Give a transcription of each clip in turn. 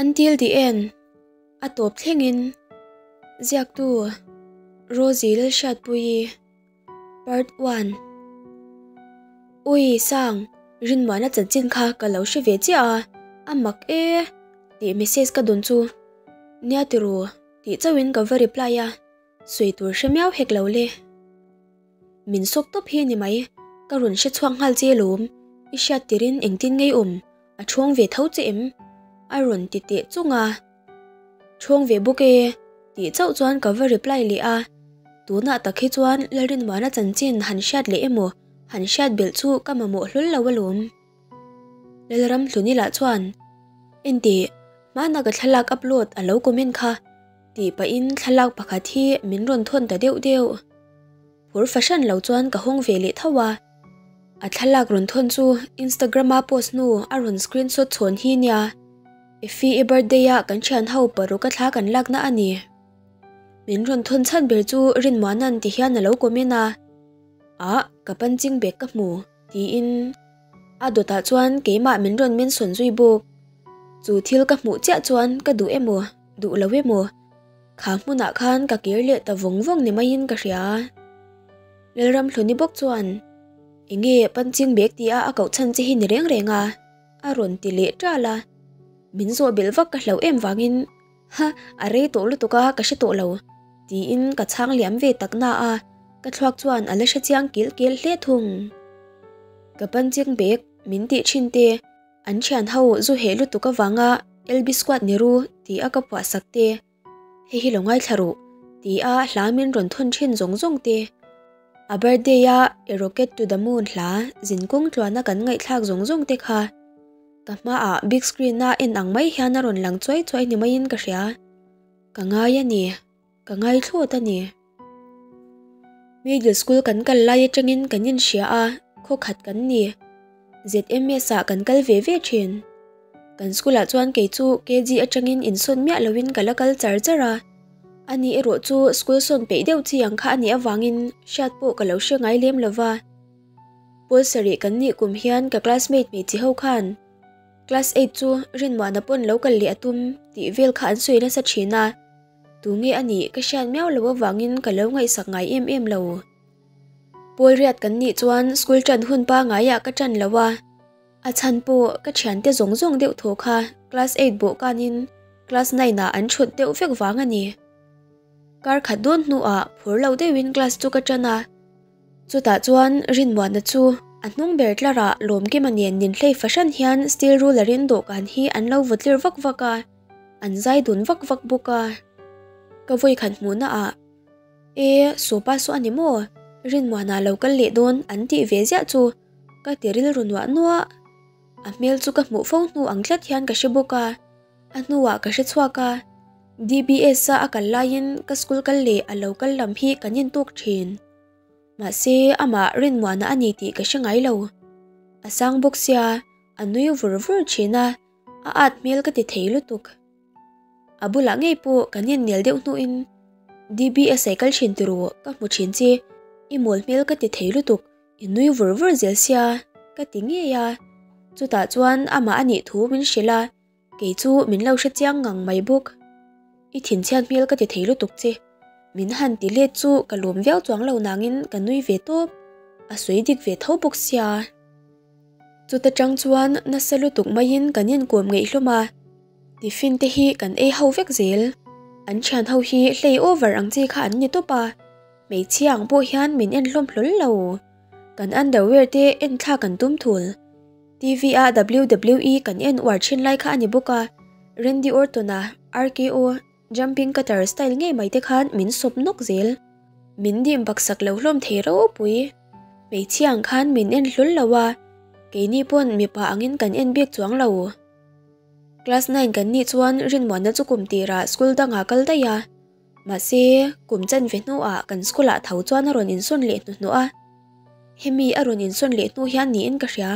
Until the end, a tawp thlengin. Ziaktu, Rosie Lalhriatpuii, Part One. Ui, Sang, Rinmuana chanchin kha ka lo hre ve chiah a, a mak e tih message ka dawn chu. Nia tiru, tih chauhin ka va reply a, sawi tur hre miau hek lo le. Min sawk tawp hi a ni mai, ka rawn hre chhuak nghal che lawm, i hriat tirin engtin ngei awm, a ṭhawng ve tho che em? A rawn ti teh chung a. Ṭhawng ve bawk e, tih chauh chuan ka va reply leh a. Tunah tak hi chuan Lalrinmuana chanchin han hriat leh emaw han hriat belh chu ka mamawh hlawl lo alawm. Lalramhluni lah chuan, Enteh, hmana ka thlalak upload a lo comment kha, tih pahin thlalak pakhat hi min rawn thawn ta deuh deuh. Phur fahran lo chuan ka hawng ve leh tho a. A thlalak rawn thawn chu Instagram-a post hnu a rawn screenshot chhawn hi nia. Effie i birthday a kan thian ho paruk a thla kan lakna a ni. Min rawn thawn chhan ber chu Rinmuana'n ti hian a lo comment a. Ah, ka punching bag ka hmu, tiin a dawtah chuan keimah min rawn mention zui bawk. Chu thil ka hmuh chiah chuan ka duh emaw, duh lo emaw, Kha hmunah khan ka kir leh ta vawng vawng ni maiin ka hria. Lalramhluni bawk chuan, Enge punching bag tia a koh chhan che hi ni reng reng a? a rawn ti leh ṭal a. Min zawh belh vak ka hlauh em vangin, Ha, a rei tawh lutuk a, ka hre tawh lo, tiin ka chhang liam ve tak na a, ka thluak chuan a la hre chiang kil kel hle thung. Ka punching bag min tih thin te, An thian ho zu heh lutuk avanga LB squad ni ru ti a ka puah sak te, hei hi lo ngaithla ruh ti a hla min rawn thawn thin zawng zawng te, a birthday a A Rocket to the Moon hla zinkawng tluana kan ngaihthlak zawng zawng te kha ka hmaah big screen a en ang mai hian a rawn lang chuai chuai ni maiin ka hria. Ka ngai a ni. Ka ngai thlawt a ni. Middle school kan kal lai atangin kan inhria a, khaw khat kan ni. ZMS ah kan kal ve ve thin. Kan school ah chuan kei chu KG atangin insawn miah loin ka la kal char char a. Ani erawh chu school sawn peih deuh chi ang kha a nih avangin hriat pawh ka lo hre ngai lem lova. Pawl sarih kan nih kum hian ka classmate hmeichhe ho khan class eight chu Rinmuana pawn lo kal leh a tum tih vel kha an sawi nasa thin a. Tunge a nih ka hriat miau lo avangin ka lo ngaihsak ngai em em lo. Pawl riat kan nih chuan school ṭan hun pangaiah ka ṭan lo a, a chhan pawh ka ṭhiante zawng zawng deuh thaw kha class eight bawh kanin class nine ah an ṭhut deuh vek vang a ni. Kar khat dawn hnuah phur lo deuhin class chu ka ṭan a, chutah chuan Rinmuana chu a hnung ber tlarah Lawmkima nen ninhlei fahran hian steel ruler in dawhkan hi an lo vaw tlir vak vak a. An zai dun vak vak bawk a. Ka vawi khat hmuhna ah, E, Sopa saw a ni maw? Rinmuana lo kal leh dawn an tih ve ziah chu ka ti rilru nuah nuah. A hmel chu ka hmuh fo hnu ang tlat hian ka hre bawk a, a hnuah ka hre chhuak a. DBS a a kal laiin ka school kal leh a lo kal lam hi kan intawk thin. Mahse, amah Rinmuana a ni tih ka hre ngai lo. A sang bawk sia, a nui vur vur thin a. A at hmel ka ti thei lutuk. A bulah ngei pawh kan innel deuh hnuin DBS ai kal thin ti ru ka hmu thin che, i mawl hmel ka ti thei lutuk, i nui vur vur zel sia ka ti ngei a. Chutah chuan amah a nih thu min hrilh a, kei chu min lo hre chiang ngang mai bawk. I thinchhiat hmel ka ti thei lutuk che, min han ti let chu ka lawm viau chuang lo nangin ka nui ve tawp, a sawi dik ve tho bawk sia. Chuta tang chuan nasa lutuk maiin kan inkawm ngeih hlawm a, tiffin te hi kan ei ho vek zel. An thian ho hi hlei over ang chi kha an ni tawp a, hmeichhia ang pawh hian min en hlawm hlawl lo. Kan underwear te en thla kan tum thul. TV a WWE kan en uar thin lai kha a ni bawk a, Randy Orton-a RKO Jumping cutter style ngei mai te khan min sawp nawk zel. Min dim baksak lo hlawm thei ropui. Hmeichhia ang khan min en hlul lo a, keini pawn mipa angin kan en bik chuang lo. Class nine kan nih chuan Rinmuana chu kum tirah school dangah kal daih a. Mahse, kum chanve hnuah kan school ah tho chuan a rawn insawn leh hnuhnuh a. Hemi a rawn insawn leh hnu hian niin ka hria,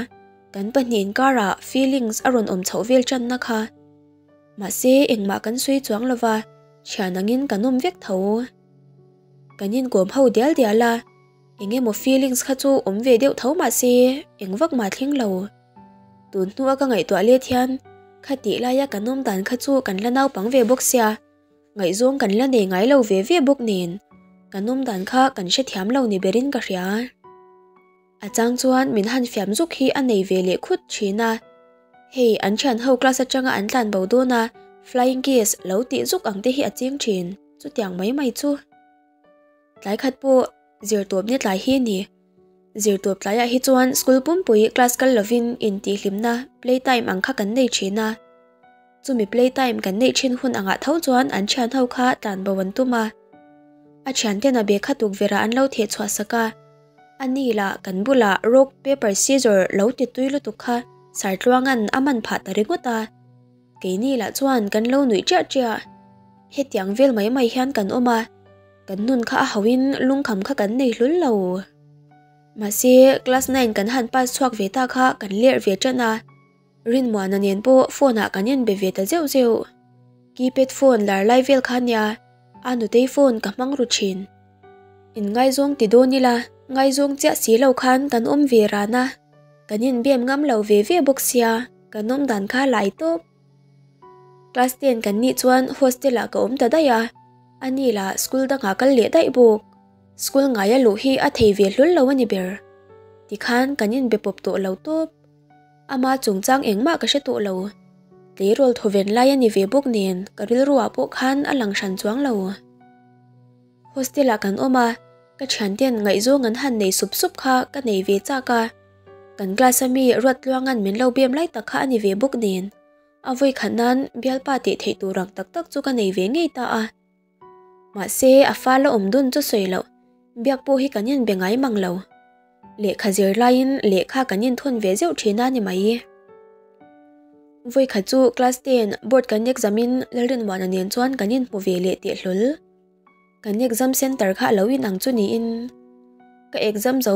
kan pahnih inkarah feelings a rawn awm chhoh vel tanna kha. Mahse, engmah kan sawi chuang lo va, thian angin kan awm vek tho. Kan inkawm ho dial dial a, eng emaw feelings kha chu awm ve deuh tho mahse eng vak mah thleng lo. Tun hnua ka ngaihtuah let hian Khatih laia kan awm dan kha chu kan la naupang ve bawk sia, ngaihzawng kan la nei ngai lo ve ve bawk nen, kan awm dan kha kan hrethiam lo ni berin ka hria. A chang chuan min han fiam zuk hi a nei ve leh khut thin a, hei an thian ho class atanga an tlan bo dawn a, flying kiss lo tih zuk ang te hi a ching thin, chutiang mai mai chu. Tlai khat pawh zirtawp ni tlai hi a ni. Zirtawp tlaiah hi chuan school pumpui class kal lovin intihhlimna play time ang kha kan nei thin a. Chumi play time kan neih thin hun angah tho chuan an thian ho kha tlan bo an tum a. A thianten a bag kha tukverhah an lo theh chhuah sak a. A ni lah kan bulah rock paper scissor lo ti tui lutuk kha Sartluanga'n a man phah ta ringawt a. Keini lah chuan kan lo nuih chiah chiah. Hetiang vel mai mai hian kan awm a, kan nun kha a hauhin lungkham kha kan nei hlul lo. Mahse, class nine kan han pass chhuak ve ta kha kan lerh ve tan a, Rinmuana nen pawh phone ah kan inbe ve ta zeuh zeuh. Keypad phone lar lai vel kha nia, a nutei phone ka hmang ru thin. Inngaizawng ti dawn ila, ngaizawng chiah si lo khan kan awm ve ran a, kan inbem ngam lo ve ve bawk sia, kan awm dan kha lai tawp. Class ten kan nih chuan hostel ah ka awm ta daih a, ani lah school dangah kal leh daih bawk. School ngaia luh hi a thei ve hlul lo a ni ber. Tikhan kan inbe pawp tawh lo tawp. Ama chungchang engmah ka hre tawh lo. Tleirawl thawven lai a ni ve bawk nen ka rilruah pawh khan a lang hran chuang lo. Hostel ah kan awm a, ka thianten ngaihzawng an han nei sup sup kha ka nei ve chak a. Kan class a mi Ruattluanga'n min lo bem lai tak kha a ni ve bawk nen, a vawi khat nan bialpa tih theih tur ang tak tak chu ka nei ve ngei ta a. Mahse, a fal a awm dun chu sawi loh, biak pawh hi kan inbe ngai mang lo. Lehkha zir laiin lehkha kan inthawn ve zeuh thin a ni mai. Vawi khat chu class ten board kan exam in Lalrinmuana nen chuan kan inhmu ve leh teh hlawl. Kan exam center kha a lo inang chu niin ka exam zo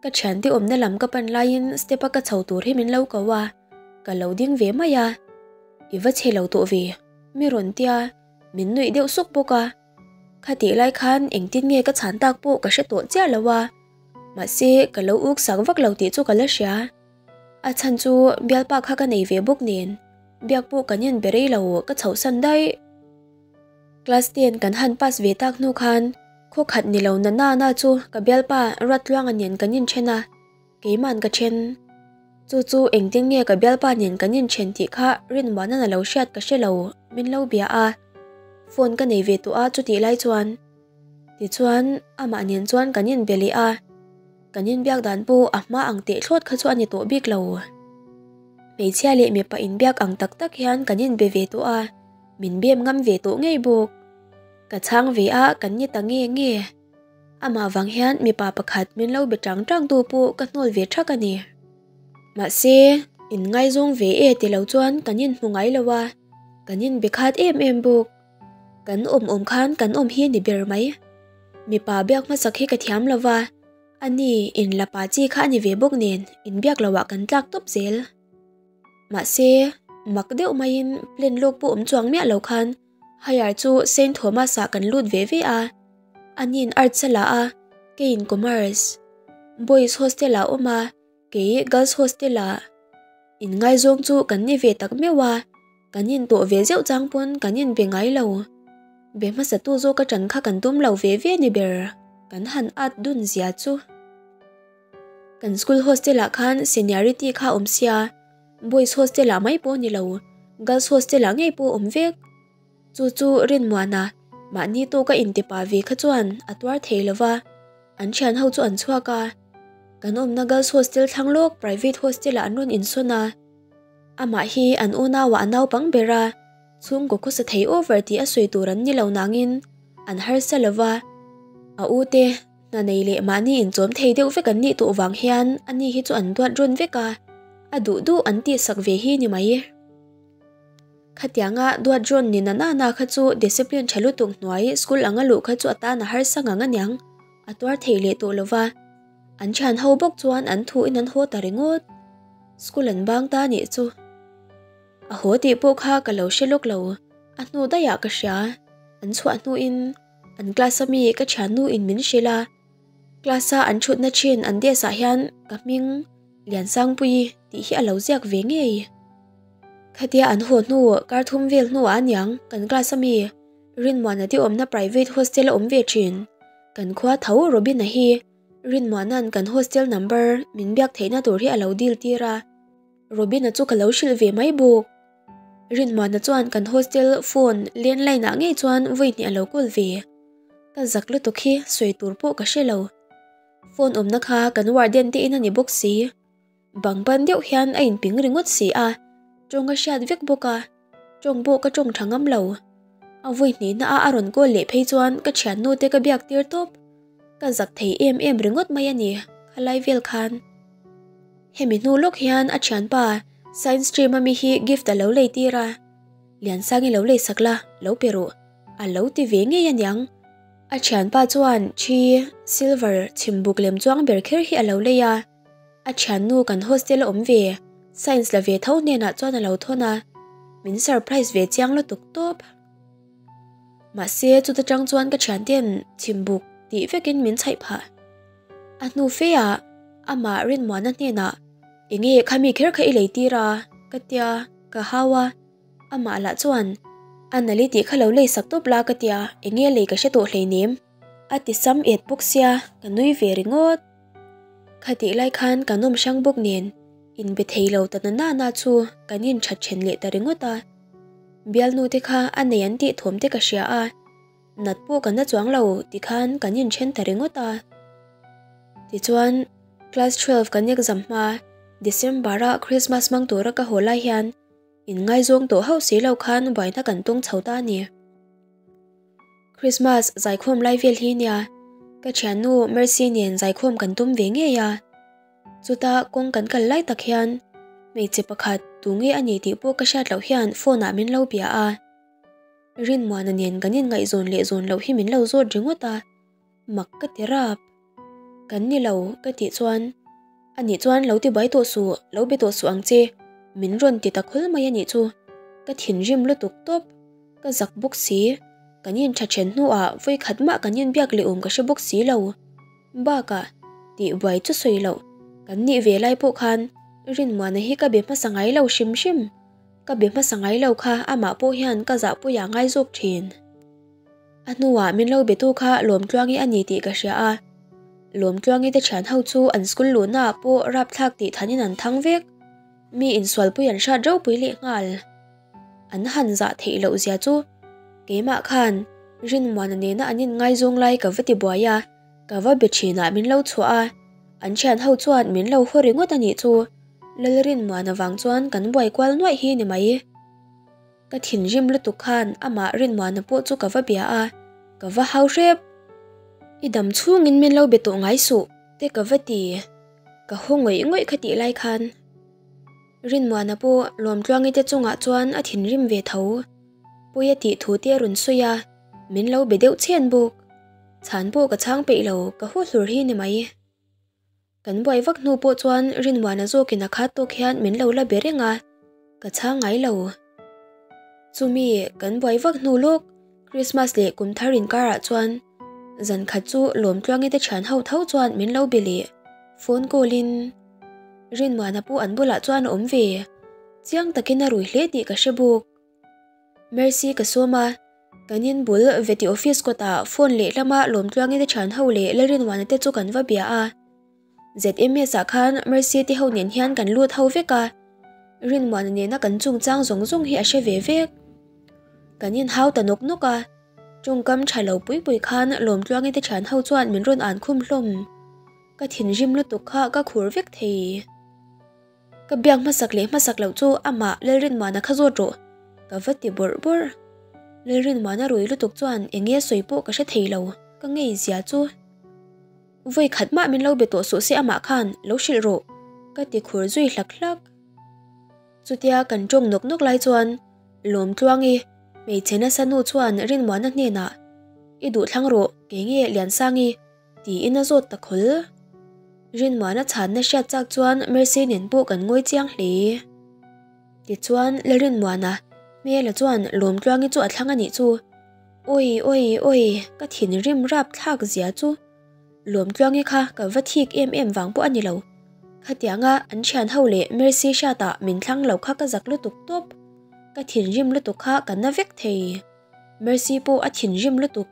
ka thiante awmna lam ka pan laiin step a ka chho tur hi min lo ko a, ka lo ding ve mai a, I va chhe lo tawh ve, mi rawn tia, min nuih deuh suk bawk a. Khatih lai khan engtin nge ka chhan tak pawh ka hre tawh chiah lo a, mahse ka lo uk sak vak lo tih chu ka la hria. A chhan chu bialpa kha ka nei ve bawk nen, biak pawh kan inbe rei lo ka chhohsan daih. Class ten kan han pass ve tak hnu khan khaw khat ni lo na na na chu ka bialpa Ruattluanga nen kan inthen a, keima'n ka then. Chu chu engtin nge ka bialpa nen kan inthen tih kha Rinmuana'n a lo hriat ka hre lo, min lo bia a. Phone ka nei ve tawh a chutih lai chuan. Tichuan amah nen chuan kan inbe leh a. Kan inbiak dan pawh a hma ang teh thlawt kha chu a ni tawh bik lo. Hmeichhia leh mipa inbiak ang tak tak hian kan inbe ve tawh a, min bem ngam ve tawh ngei bawk. Ka chhang ve a kan ni ta nge nge. Amah vang hian mipa pakhat min lo be tang tang tu pawh ka hnawl ve thak a ni. Mahse, inngaizawng ve e ti lo chuan kan inhmu ngai lo a, kan inbe khat em em bawk. Kan awm awm khan kan awm hi a ni ber mai. Mipa biak hmasak hi ka thiam lo va, a ni inla pa chi kha a ni ve bawk nen inbiak loah kan tlak tawp zel. Mahse, mak deuh maiin plan lawk pawh awm chuang miah lo khan higher chu Saint Thomas ah kan lut ve ve a. A niin Arts a la a, keiin Commerce. Boys hostel ah awm a, kei Girls hostel ah. Inngaizawng chu kan ni ve tak meuh a, kan intawh ve zeuh chang pawn kan inbe ngai lo. Be hmasa tu zawk atang kha kan tum lo ve ve ni ber, kan han at dun zia chu. Kan school hostel ah khan seniority kha awm sia, boys hostel ah mai pawh ni lo, girls hostel ah ngei pawh awm vek. Chu chu Rinmuana, mahni tawka intipa ve kha chuan a tuar thei lo va, an thian ho chu an chhuak a. Kan awmna girls hostel thlang lawk private hostel ah an rawn insawn a. Amah hi an unauah a naupang ber a, chhungkaw khawsa thei over tih a sawi tur an ni lo nangin an harsa lo va. A u te, hna nei leh mahni inchawm thei deuh vek an nih tawh vang hian ani hi chu an duat rawn vek a, a duh duh an tihsak ve hi ni mai. Khatianga duat rawn ni na na kha chu discipline tha lutuk hnuai school anga luh kha chu a tan a harsa ngang aniang, a tuar thei leh tawh lo va. An thian ho bawk chuan an thu in an haw ta ringawt. School an bang ta nih chu. A haw tih pawh kha ka lo hre lawk lo, a hnu daih ah ka hria. An chhuah hnu in an class a mi ka thiannu in min hrilh a. Class a an thutna thin an desk ah hian ka hming Liansangpuii tih hi a lo ziak ve ngei. Khatia an haw hnu kar thum vel hnuah aniang kan class ami Rinmuana te awmna private hostel a awm ve thin. Kan khua tho Robin-a hi Rinmuana'n kan hostel number min biak theihna tur hi a lo dil tir a, Robin-a chu ka lo hrilh ve mai bawk. Rinmuana chuan kan hostel phone landline ah ngei chuan vawi hnih a lo call ve. Ka zak lutuk hi sawi tur pawh ka hre lo. Phone awmna kha kan warden te in a ni bawk si. Bang ban deuh hian a inping ringawt si a, tawng a hriat vek bawk a, tawng pawh ka tawng tha ngam lo. A vawi hnihna a a rawn call leh phei chuan ka thiannu te ka biak tir tawp. Ka zak thei em em ringawt mai a ni khalai vel khan. Hemi hnu lawk hian a thianpa Science stream ami hi gift a lo lei tir a, Liansangi lo lei sak la, lo pe rawh a lo ti ve ngei aniang. A thianpa chuan thi, silver, chhimbuk lem chuang ber kher hi a lo lei a. A thiannu kan hostel a awm ve, science la ve tho hnenah chuan a lo thawn a, min surprise ve chiang lutuk tawp. Mahse chuta tang chuan ka thianten chhimbuk tih vekin min chhaih phah. A hnu fe ah amah Rinmuana hnenah enge khami kher kha i lei tir a ka tia ka hau a, amah lah chuan a nali tih kha lo lei sak tawp la ka tia enge lei ka hre tawh hleinem a ti sam et bawk sia ka nui ve ringawt. Khatih lai khan kan awm hrang bawk nen inbe thei lo ta na na chu kan inthat then leh ta ringawt a. Bialnu te kha a nei an tih thawm te ka hria a, nat pawh ka na chuang lo tikhan kan inthen ta ringawt a. Tichuan, class 12 kan exam hma December a Christmas hmang tura ka haw lai hian inngaizawng tawh hauh si lo khan buaina kan tawng chho ta a ni. Christmas zaikhawm lai vel hi nia, ka thiannu Mercy nen zaikhawm kan tum ve ngei a. Chuta kawng kan kal lai tak hian hmeichhe pakhat tu nge a ni tih pawh ka hriat loh hian phone ah min lo bia a. Rinmuana nen kan inngaihzawn leh zawn loh hi min lo zawt ringawt a, mak ka ti rap. Kan ni lo ka tih chuan Anih chuan lo ti buai tawh suh, lo be tawh suh ang che min rawn ti ta khul mai anih chu. Ka thinrim lutuk tawp, ka zak bawk si. Kan intha then hnuah vawi khat mah kan inbiak leh awm ka hre bawk si lo. Bakah tih buai chu sawi loh, kan nih ve lai pawh khan Rinmuana hi ka be hmasa ngai lo hrim hrim. Ka be hmasa ngai lo kha amah pawh hian ka zahpui ah ngai zawk thin. A hnuah min lo betu kha Lawmtluangi a ni tih ka hria a, Lawmtluangi te thian ho chu an school luhna ah pawh rapthlak tih thanin an thang vek. Mi insualpui an hrat ropui leh nghal. An han zah theih loh zia chu keimah khan Rinmuana nena an inngaizawng lai ka va ti buai a, ka va be thinah min lo chhuah a, an thian ho chuan min lo haw ringawt a nih chu. Lalrinmuana vang chuan kan buai kual nuaih hi ni mai. Ka thinrim lutuk khan amah Rinmuana pawh chu ka va bia a, ka va hau hrep. I dam chhungin min lo be tawh ngai suh te ka va ti. Ka haw ngawih ngawih kha tih lai khan Rinmuana pawh Lawmtluangi te chungah chuan a thinrim ve tho. Pawi a tih thu te a rawn sawi a, min lo be deuh chhen bawk. Chhan pawh ka chhang peih lo, ka haw hlur hi ni mai. Kan buai vak hnu pawh chuan Rinmuana zawkin a khat tawk hian min lo la be reng a, ka chhang ngai lo. Chumi kan buai vak hnu lawk Christmas leh kum thar inkarah chuan zan khat chu Lawmtluangi te thian ho tho chuan min lo be leh phone call in Rinmuana pawh an bulah chuan a awm ve chiang takin a rui hle tih ka hre bawk. Mercy ka sawm a, kan in bul Veti office kawtah phone lehlama Lawmtluangi te thian ho leh Lalrinwana te chu kan va bia a. ZMS ah khan Mercy te ho nen hian kan lut ho vek a, Rinmuana nena kan chungchang zawng zawng hi a hre ve vek. Kan in hau ta nawk nawk a, tawngkam tha lo pui pui khan Lawmtluangi te thian ho chuan min rawn an khum hlawm. Ka thinrim lutuk kha ka khur vek thei. Ka biak hmasak leh hmasak loh chu amah Lalrinmuana kha zawt rawh, ka va ti bawrh bawrh. Lalrinmuana rui lutuk chuan eng nge sawi pawh ka hre thei lo, ka ngei zia chu. Vawi khat mah min lo be tawh suh se amah khan lo hrilh rawh, ka ti khur zui hlak hlak. Chutia kan tawng nawk nawk lai chuan Lawmtluangi, hmeichhe nasa nu chuan Rinmuana hnenah, I duh thlang rawh, kei nge Liansangi, Tiin a zawt ta khawl. Rinmuana chhanna hriat chak chuan Mercy nen pawh kan ngawi chiang hle. Tichuan Lalrinmuana hmela chuan Lawmtluangi chu a thlang a nih chu. Awi awi awi ka thinrim rap thlak zia chu. Lawmtluangi kha ka va thik em em vang pawh a ni lo. Khatianga an thian ho leh Mercy hriatah min thlang lo kha ka zak lutuk tawp. Ka thinrim lutuk kha ka na vek thei. Mercy pawh a thinrim lutuk.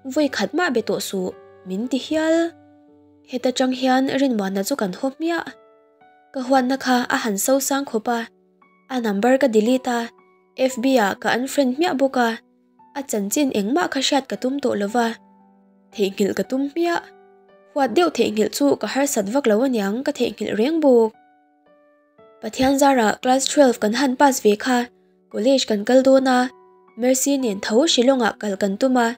Vawi khat mah be tawh suh, min ti hial. Heta tang hian Rinmuana chu kan haw hmiah. Ka huatna kha a han so sang khawp a. A number ka delete a, FB ah ka unfriend hmiah bawk a. A chanchin engmah kha hriat ka tum tawh lova, theihnghilh ka tum hmiah. Huat deuh theihnghilh chu ka harsat vak lo aniang ka theihnghilh reng bawk. Pathian zarah class 12 kan han pass ve kha, college kan kal dawn a, Mercy nen tho Shillong-ah kal kan tum a,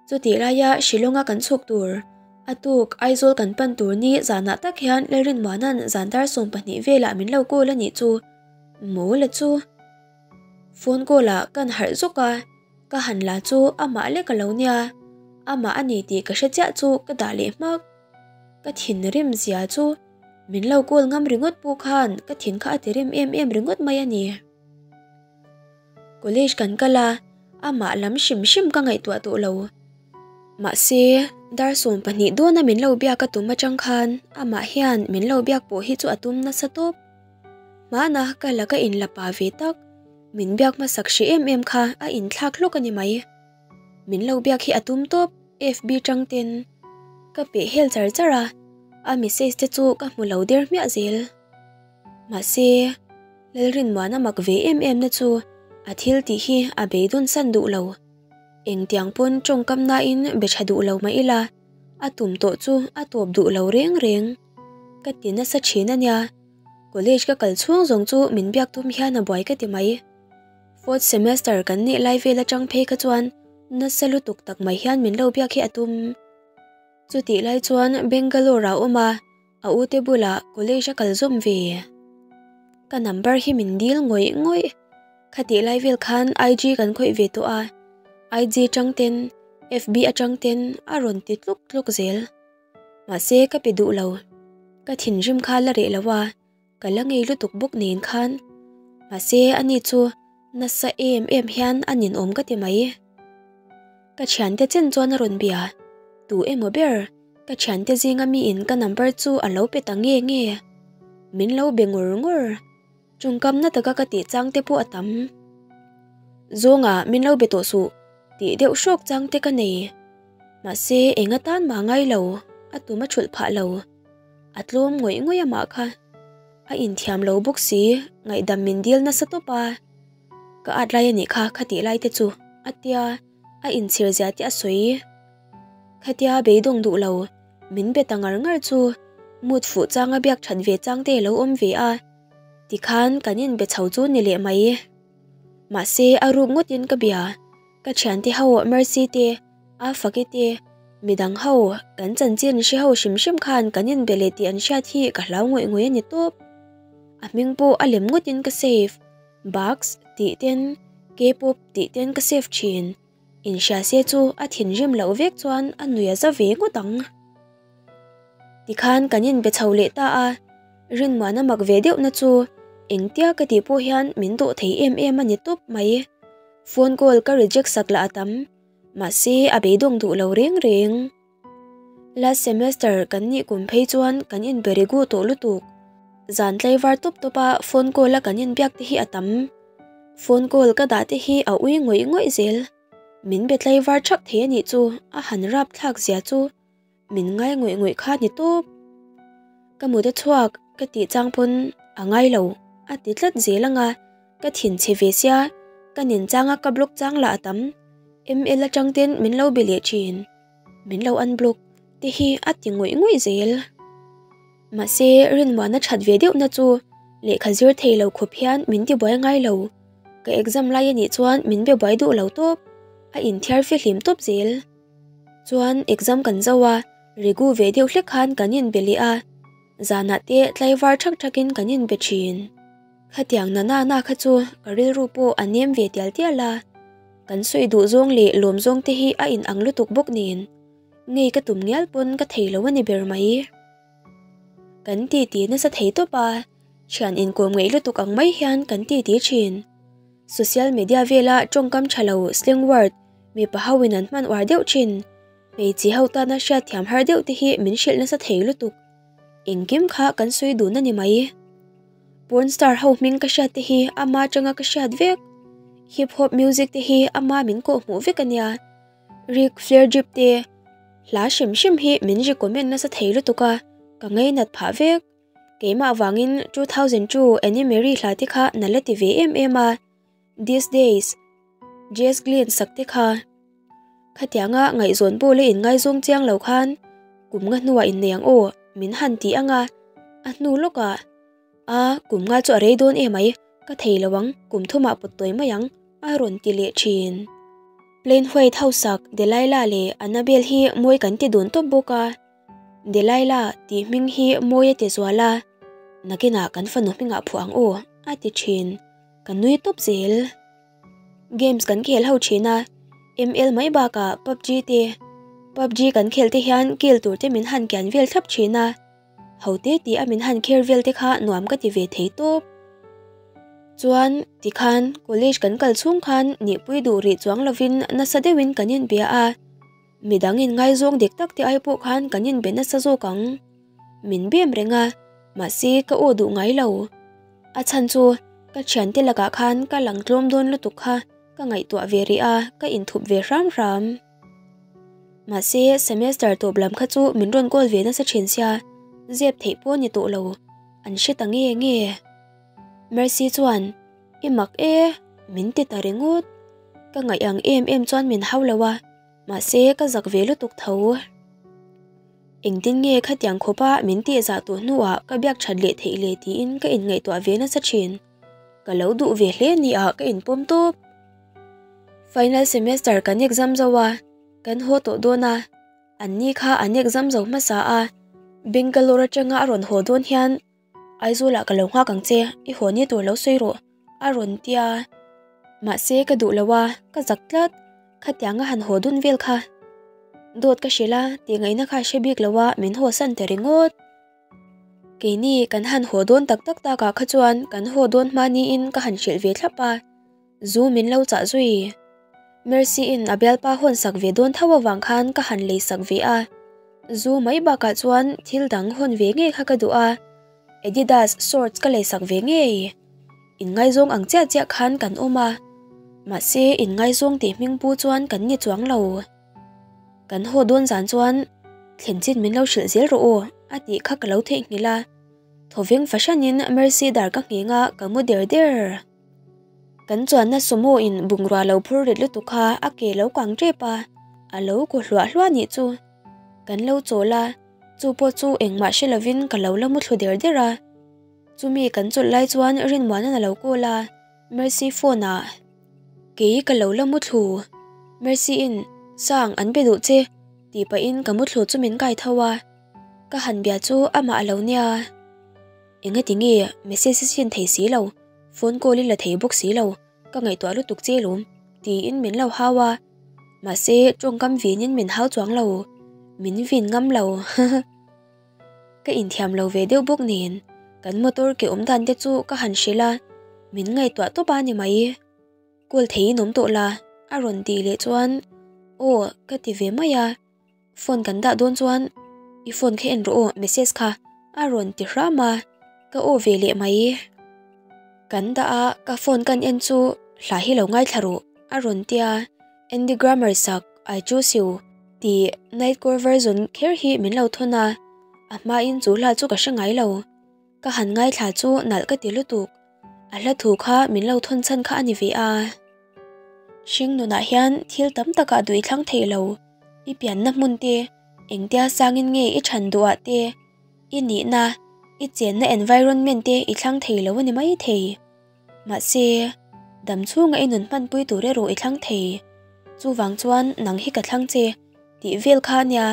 chutih laia Shillong-a kan chhuk tur, a tuk Aizawl kan pan tur ni zanah tak hian Lalrinmuana'n zan dar 12 velah min lo call a nih chu, maw la chu. Phone call ah kan harh zawk a, ka han la chu amah lek a lo nia, amah a ni tih ka hre chiah chu ka dah leh hmak. Ka thinrim zia chu min lo call ngam ringawt pawh khan ka thin kha a ti rim em em ringawt mai a ni. College kan kal a, amah lam hrim hrim ka ngaihtuah tawh lo. Mahse, dar 12 dawna min lo biak a tum atang khan amah hian min lo biak pawh hi chu a tum nasa tawp. Hmana ka laka inla pa ve tak, min biak hmasak hre em em kha a inthlak hlawk a ni mai. Min lo biak hi a tum tawp, FB tang ten. Ka peh hel char char a, a message te chu ka hmu lo der hmiah zel. Mahse, Lalrinmuana mak ve em em na chu a thil tih hi a beidawn san duh lo. Engtiang pawn tawngkam nain be tha duh lo mah ila, a tum tawh chu a tawp duh lo reng reng. Ka ti nasa thin a nia. College ka kal chhung zawng chu min biak tum hian a buai ka ti mai. Fourth semester kan nih lai vel atang phei kha chuan nasa lutuk tak mai hian min lo biak hi a tum. Chutih lai chuan Bangalore ah awm a, a u te bulah college a kal zawm ve. Ka number hi min dil ngawih ngawih. Khatih lai vel khan IG kan khawih ve tawh a, IG tang ten, FB atang ten a rawn ti tluk tluk zel. Mahse ka pe duh lo. Ka thinrim kha la reh lo a, ka la ngei lutuk bawk nen khan. Mahse ani chu nasa em em hian a ninawm ka ti mai. Ka thiante chen chuan a rawn bia. Tu emaw ber, ka thiante zinga miin ka number chu a lo pe ta nge nge. Min lo be ngur ngur. Tawngkamna taka ka tih chang te pawh a tam. Zawnga min lo be tawh suh tih deuh hrawk chang te ka nei. Mahse eng atan mah ngai lo, a tum a thulh phah lo. A tlawm ngawih ngawih amah kha. A inthiam lo bawk si, ngaihdam min dil nasa tawp a. Ka at lai a nih kha kha tih lai te chu a tia, a inchhir zia te a sawi. Khatia beidawng duh lo, min be ta ngar ngar chu mood fuh changa biak that ve chang te lo awm ve a. Tikhan kan inbe chho chu ni leh mai. Mahse a ruk ngawtin ka bia. Ka thiante ho Mercy te, Afaki te, midang ho kan chanchin hre ho hrim hrim khan kan inbe leh tih an hriat hi ka hlau ngawih ngawih a ni tawp. A hming pawh a lem ngawtin ka save. Bugs tih ten, K-pop tih ten ka save thin. Inhria se chu a thinrim loh vek chuan a nui a za ve ngawt ang. Tikhan kan inbe chho leh ta a, Rinmuana mak ve deuhna chu engtia ka tih pawh hian min dawh thei em em a ni tawp mai. Phone call ka reject sak lah a tam, mahse a beidawng duh lo reng reng. Last semester kan nih kum phei chuan kan inbe regu tawh lutuk. Zan tlaivar tawp tawp a phone call a kan inbiak te hi a tam. Phone call ka dah te hi a ui ngawih ngawih zel. Min be tlaivar thak thei a nih chu a han rap thlak zia chu. Min ngai ngawih ngawih kha ni tawp. Ka mut a chhuak ka tih chang pawn a ngai lo a ti tlat zel anga ka thin chhe ve sia ka nin changa ka block chang lah a tam. ML atang ten min lo be leh thin. Min lo unblock te hi a ti ngawih ngawih zel. Mahse rinmuahna that ve deuhna chu lehkha zir thei lo khawp hian min ti buai ngai lo. Ka exam lai anih chuan min be buai duh lo tawp. A inthiar fihlim tawp zel. Chuan exam kan zo a, regu ve deuh hlek khan kan inbe leh a, zanah te tlaivar thak thakin kan inbe thin. Khatiang na na na kha chu ka rilru pawh a nem ve tial tial a, kan sawi duh zawng leh lawm zawng te hi a inang lutuk bawk nen, ngei ka tum ngial pawn ka thei lo a ni ber mai. Kan titi nasa thei tawp a, thian inkawm ngeih lutuk ang mai hian kan titi thin. Social media vela tawngkam tha lo slang word mipa ho in an hman uar deuh thin. Hmeichhe ho tana hriat thiam har deuh te hi min hrilh nasa thei lutuk. Engkim kha kan sawi dun a ni mai. Porn star ho hming ka hriat te hi ama atanga ka hriat vek. Hip hop music te hi ama min kawh hmuh vek ania. Ric Flair drip te hla hrim hrim hi min recommend nasa thei lutuk a, ka ngainat phah vek. Keimah vangin 2002 Annie Marie hla te kha na la ti ve em em a, These Days, Jess Glynne sak te kha. Khatianga ngaihzawn pawh la inngaizawng chiang lo khan kum nga hnuah innei ang aw min han ti ang a, a hnu lawkah a kum nga chu a rei dawn em ai, ka thei lo ang, kum thumah pawt tawi mai ang a rawn ti leh thin. Plain White hausak Delilah leh Annabel hi mawi kan ti dun tawp bawk a, Delilah tih hming hi mawi a ti zual a, nakinah kan fanu hmingah phuah ang aw a ti thin, ka nui tawp zel. Games kan khel ho thin a, ML mai bakah PUBG te, PUBG kan khel te hian kill tur te min han kian vel thlap thin a, ho te tih a min han kher vel te kha nuam ka ti ve thei tawp. Chuan tikhan college kan kal chhung khan nihpui duh rih chuang lovin nasa deuhin kan inbia a, midang in ngaizawng dik tak te ai pawh khan kan inbe nasa zawk ang. Min bem reng a, mahse ka aw duh ngai lo. A chhan chu ka thiante lakah khan ka lang tlawm dawn lutuk kha ka ngaihtuah ve rih a, ka inthup ve hram hram. Mahse semester tawp lam kha chu min rawn call ve nasa thin sia, zep theih pawh ni tawh lo, an hre ta nge nge. Mercy chuan, I mak e, min ti ta ringawt. Ka ngaih ang em em chuan min hau lo a, mahse ka zak ve lutuk tho. Engtin nge khatiang khawpa min tihzah tawh hnuah ka biak that leh theih le tiin ka inngaihtuah ve nasa thin. Ka lo duh ve hle nia ka inpawm tawp. Final semester kan exam zo a, kan haw tawh dawn a, an ni kha an exam zo hmasa a, Bangalore atanga a rawn haw dawn hian Aizawlah ka lo nghak ang che, i haw ni tur lo sawi rawh a rawn ti a. Mahse ka duh lo a, ka zak tlat, khatianga han haw dun vel kha. Dawt ka hrilh a, tihngaihna kha hre bik lo a min haw san ta ringawt. Keini kan han haw dawn tak tak takah kha chuan kan haw dawn hma niin ka han hrilh ve thlap a, zu min lo chah zui. Mercy in a bialpa hawn sak ve dawn tho avang khan ka han lei sak ve a, zu mai bakah chuan thil dang hawn ve ngei kha ka duh a, Adidas shorts ka lei sak ve ngei. Inngaizawng ang chiah chiah khan kan awm a, mahse inngaizawng tih hming pu chuan kan ni chuang lo. Kan haw dawn zan chuan thlen chin min lo hrilh zel rawh aw a tih kha ka lo theihnghilh a, thawveng fahranin Mercy dar ka ngheng a, ka mu der der. Kan chuanna sumo in bungrua lo phur rit lutuk kha a ke lo kang tep a, a lo kaw hluah hluah nih chu. Kan lo chawl a, chu pawh chu engmah hre lovin ka lo la mu thlu der der a. Chumi kan chawlh lai chuan Rinmuana'n a lo call a, Mercy phone ah kei ka lo la muthlu. Mercy in Sang an be duh che tih pahin ka muthlu chu min kai tho a, ka han bia chu amah a lo nia. Engati nge message i chhin thei si lo, phone call i la thei bawk si lo, ka ngaihtuah lutuk che lawm tiin min lo hau a, mahse tawngkam vinin min hau chuang lo, min vin ngam lo. Ka inthiam lo ve deuh bawk nen kan motor ke awm dan te chu ka han hrilh a, min ngaihtuah tawp a ni mai. Call theiin awm tawh la a rawn tih leh chuan aw ka ti ve mai a, phone kan dah dawn chuan i phone kha en rawh aw message kha a rawn ti hram a, ka aw ve leh mai. Kan dah a, ka phone kan en chu hla hi lo ngaithla rawh a rawn ti a, Andy Grammer sak I Choose You tih Nightcore version kher hi min lo thawn a, a hmain chu hla chu ka hre ngai lo. Ka han ngaithla chu nalh ka ti lutuk. A hla thu kha min lo thawn chhan kha a ni ve a. Hring nunah hian thil tam takah duh i thlang thei lo. I pianna hmun te, engtia sangin nge i chhan duhah te, i nihna, i chenna environment te i thlang thei lo a ni mai thei. Mahse, dam chhunga i nun hmanpui tur erawh i thlang thei. Chuvang chuan nang hi ka thlang che tih vel kha a nia.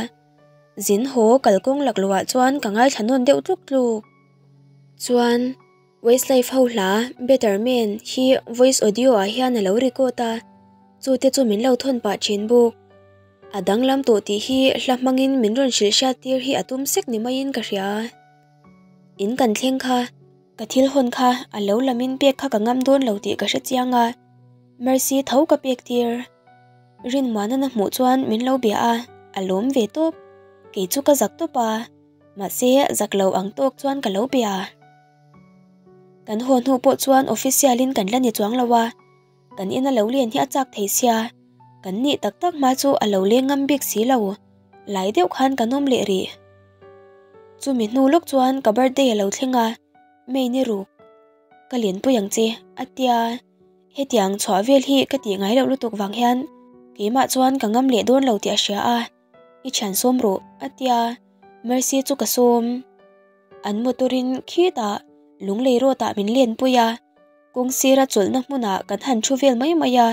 Zin haw kalkawng lakloh ah chuan ka ngaithla nawn deuh tluk tluk. Chuan, Westlife ho hla Better Man hi voice audio ah hian a lo record a, chu te chu min lo thawn pah thin bawk. A danglam tawh tih hi hla hmangin min rawn hrilh hriat tir hi a tum sek ni maiin ka hria. In kan thleng kha. Ka thil hawn kha a lo lamin pek kha ka ngam dawn lo tih ka hre chiang a, Mercy tho ka pek tir. Rinmuanan a hmuh chuan min lo bia a, a lawm ve tawp. Kei chu ka zak tawp a, mahse zak lo ang tawk chuan ka lo bia. Kan haw hnu pawh chuan official in kan la ni chuang lo a. Kan ina lo len hi a chak thei sia, kan nih tak tak hma chu a lo leng ngam bik si lo, lai deuh khan kan awm leh rih. Chumi hnu lawk chuan ka birthday a lo thleng a, May ni ruk. Ka lenpui ang che, a tia. Hetiang chhuah vel hi ka tih ngai loh lutuk vang hian keimah chuan ka ngam leh dawn lo tih a hria a, I thian sawm rawh, a tia. Mercy chu ka sawm. An motor in khitah Lunglei road ah min lenpui a, kawng sira chawlhna hmunah kan han thu vel mai mai a,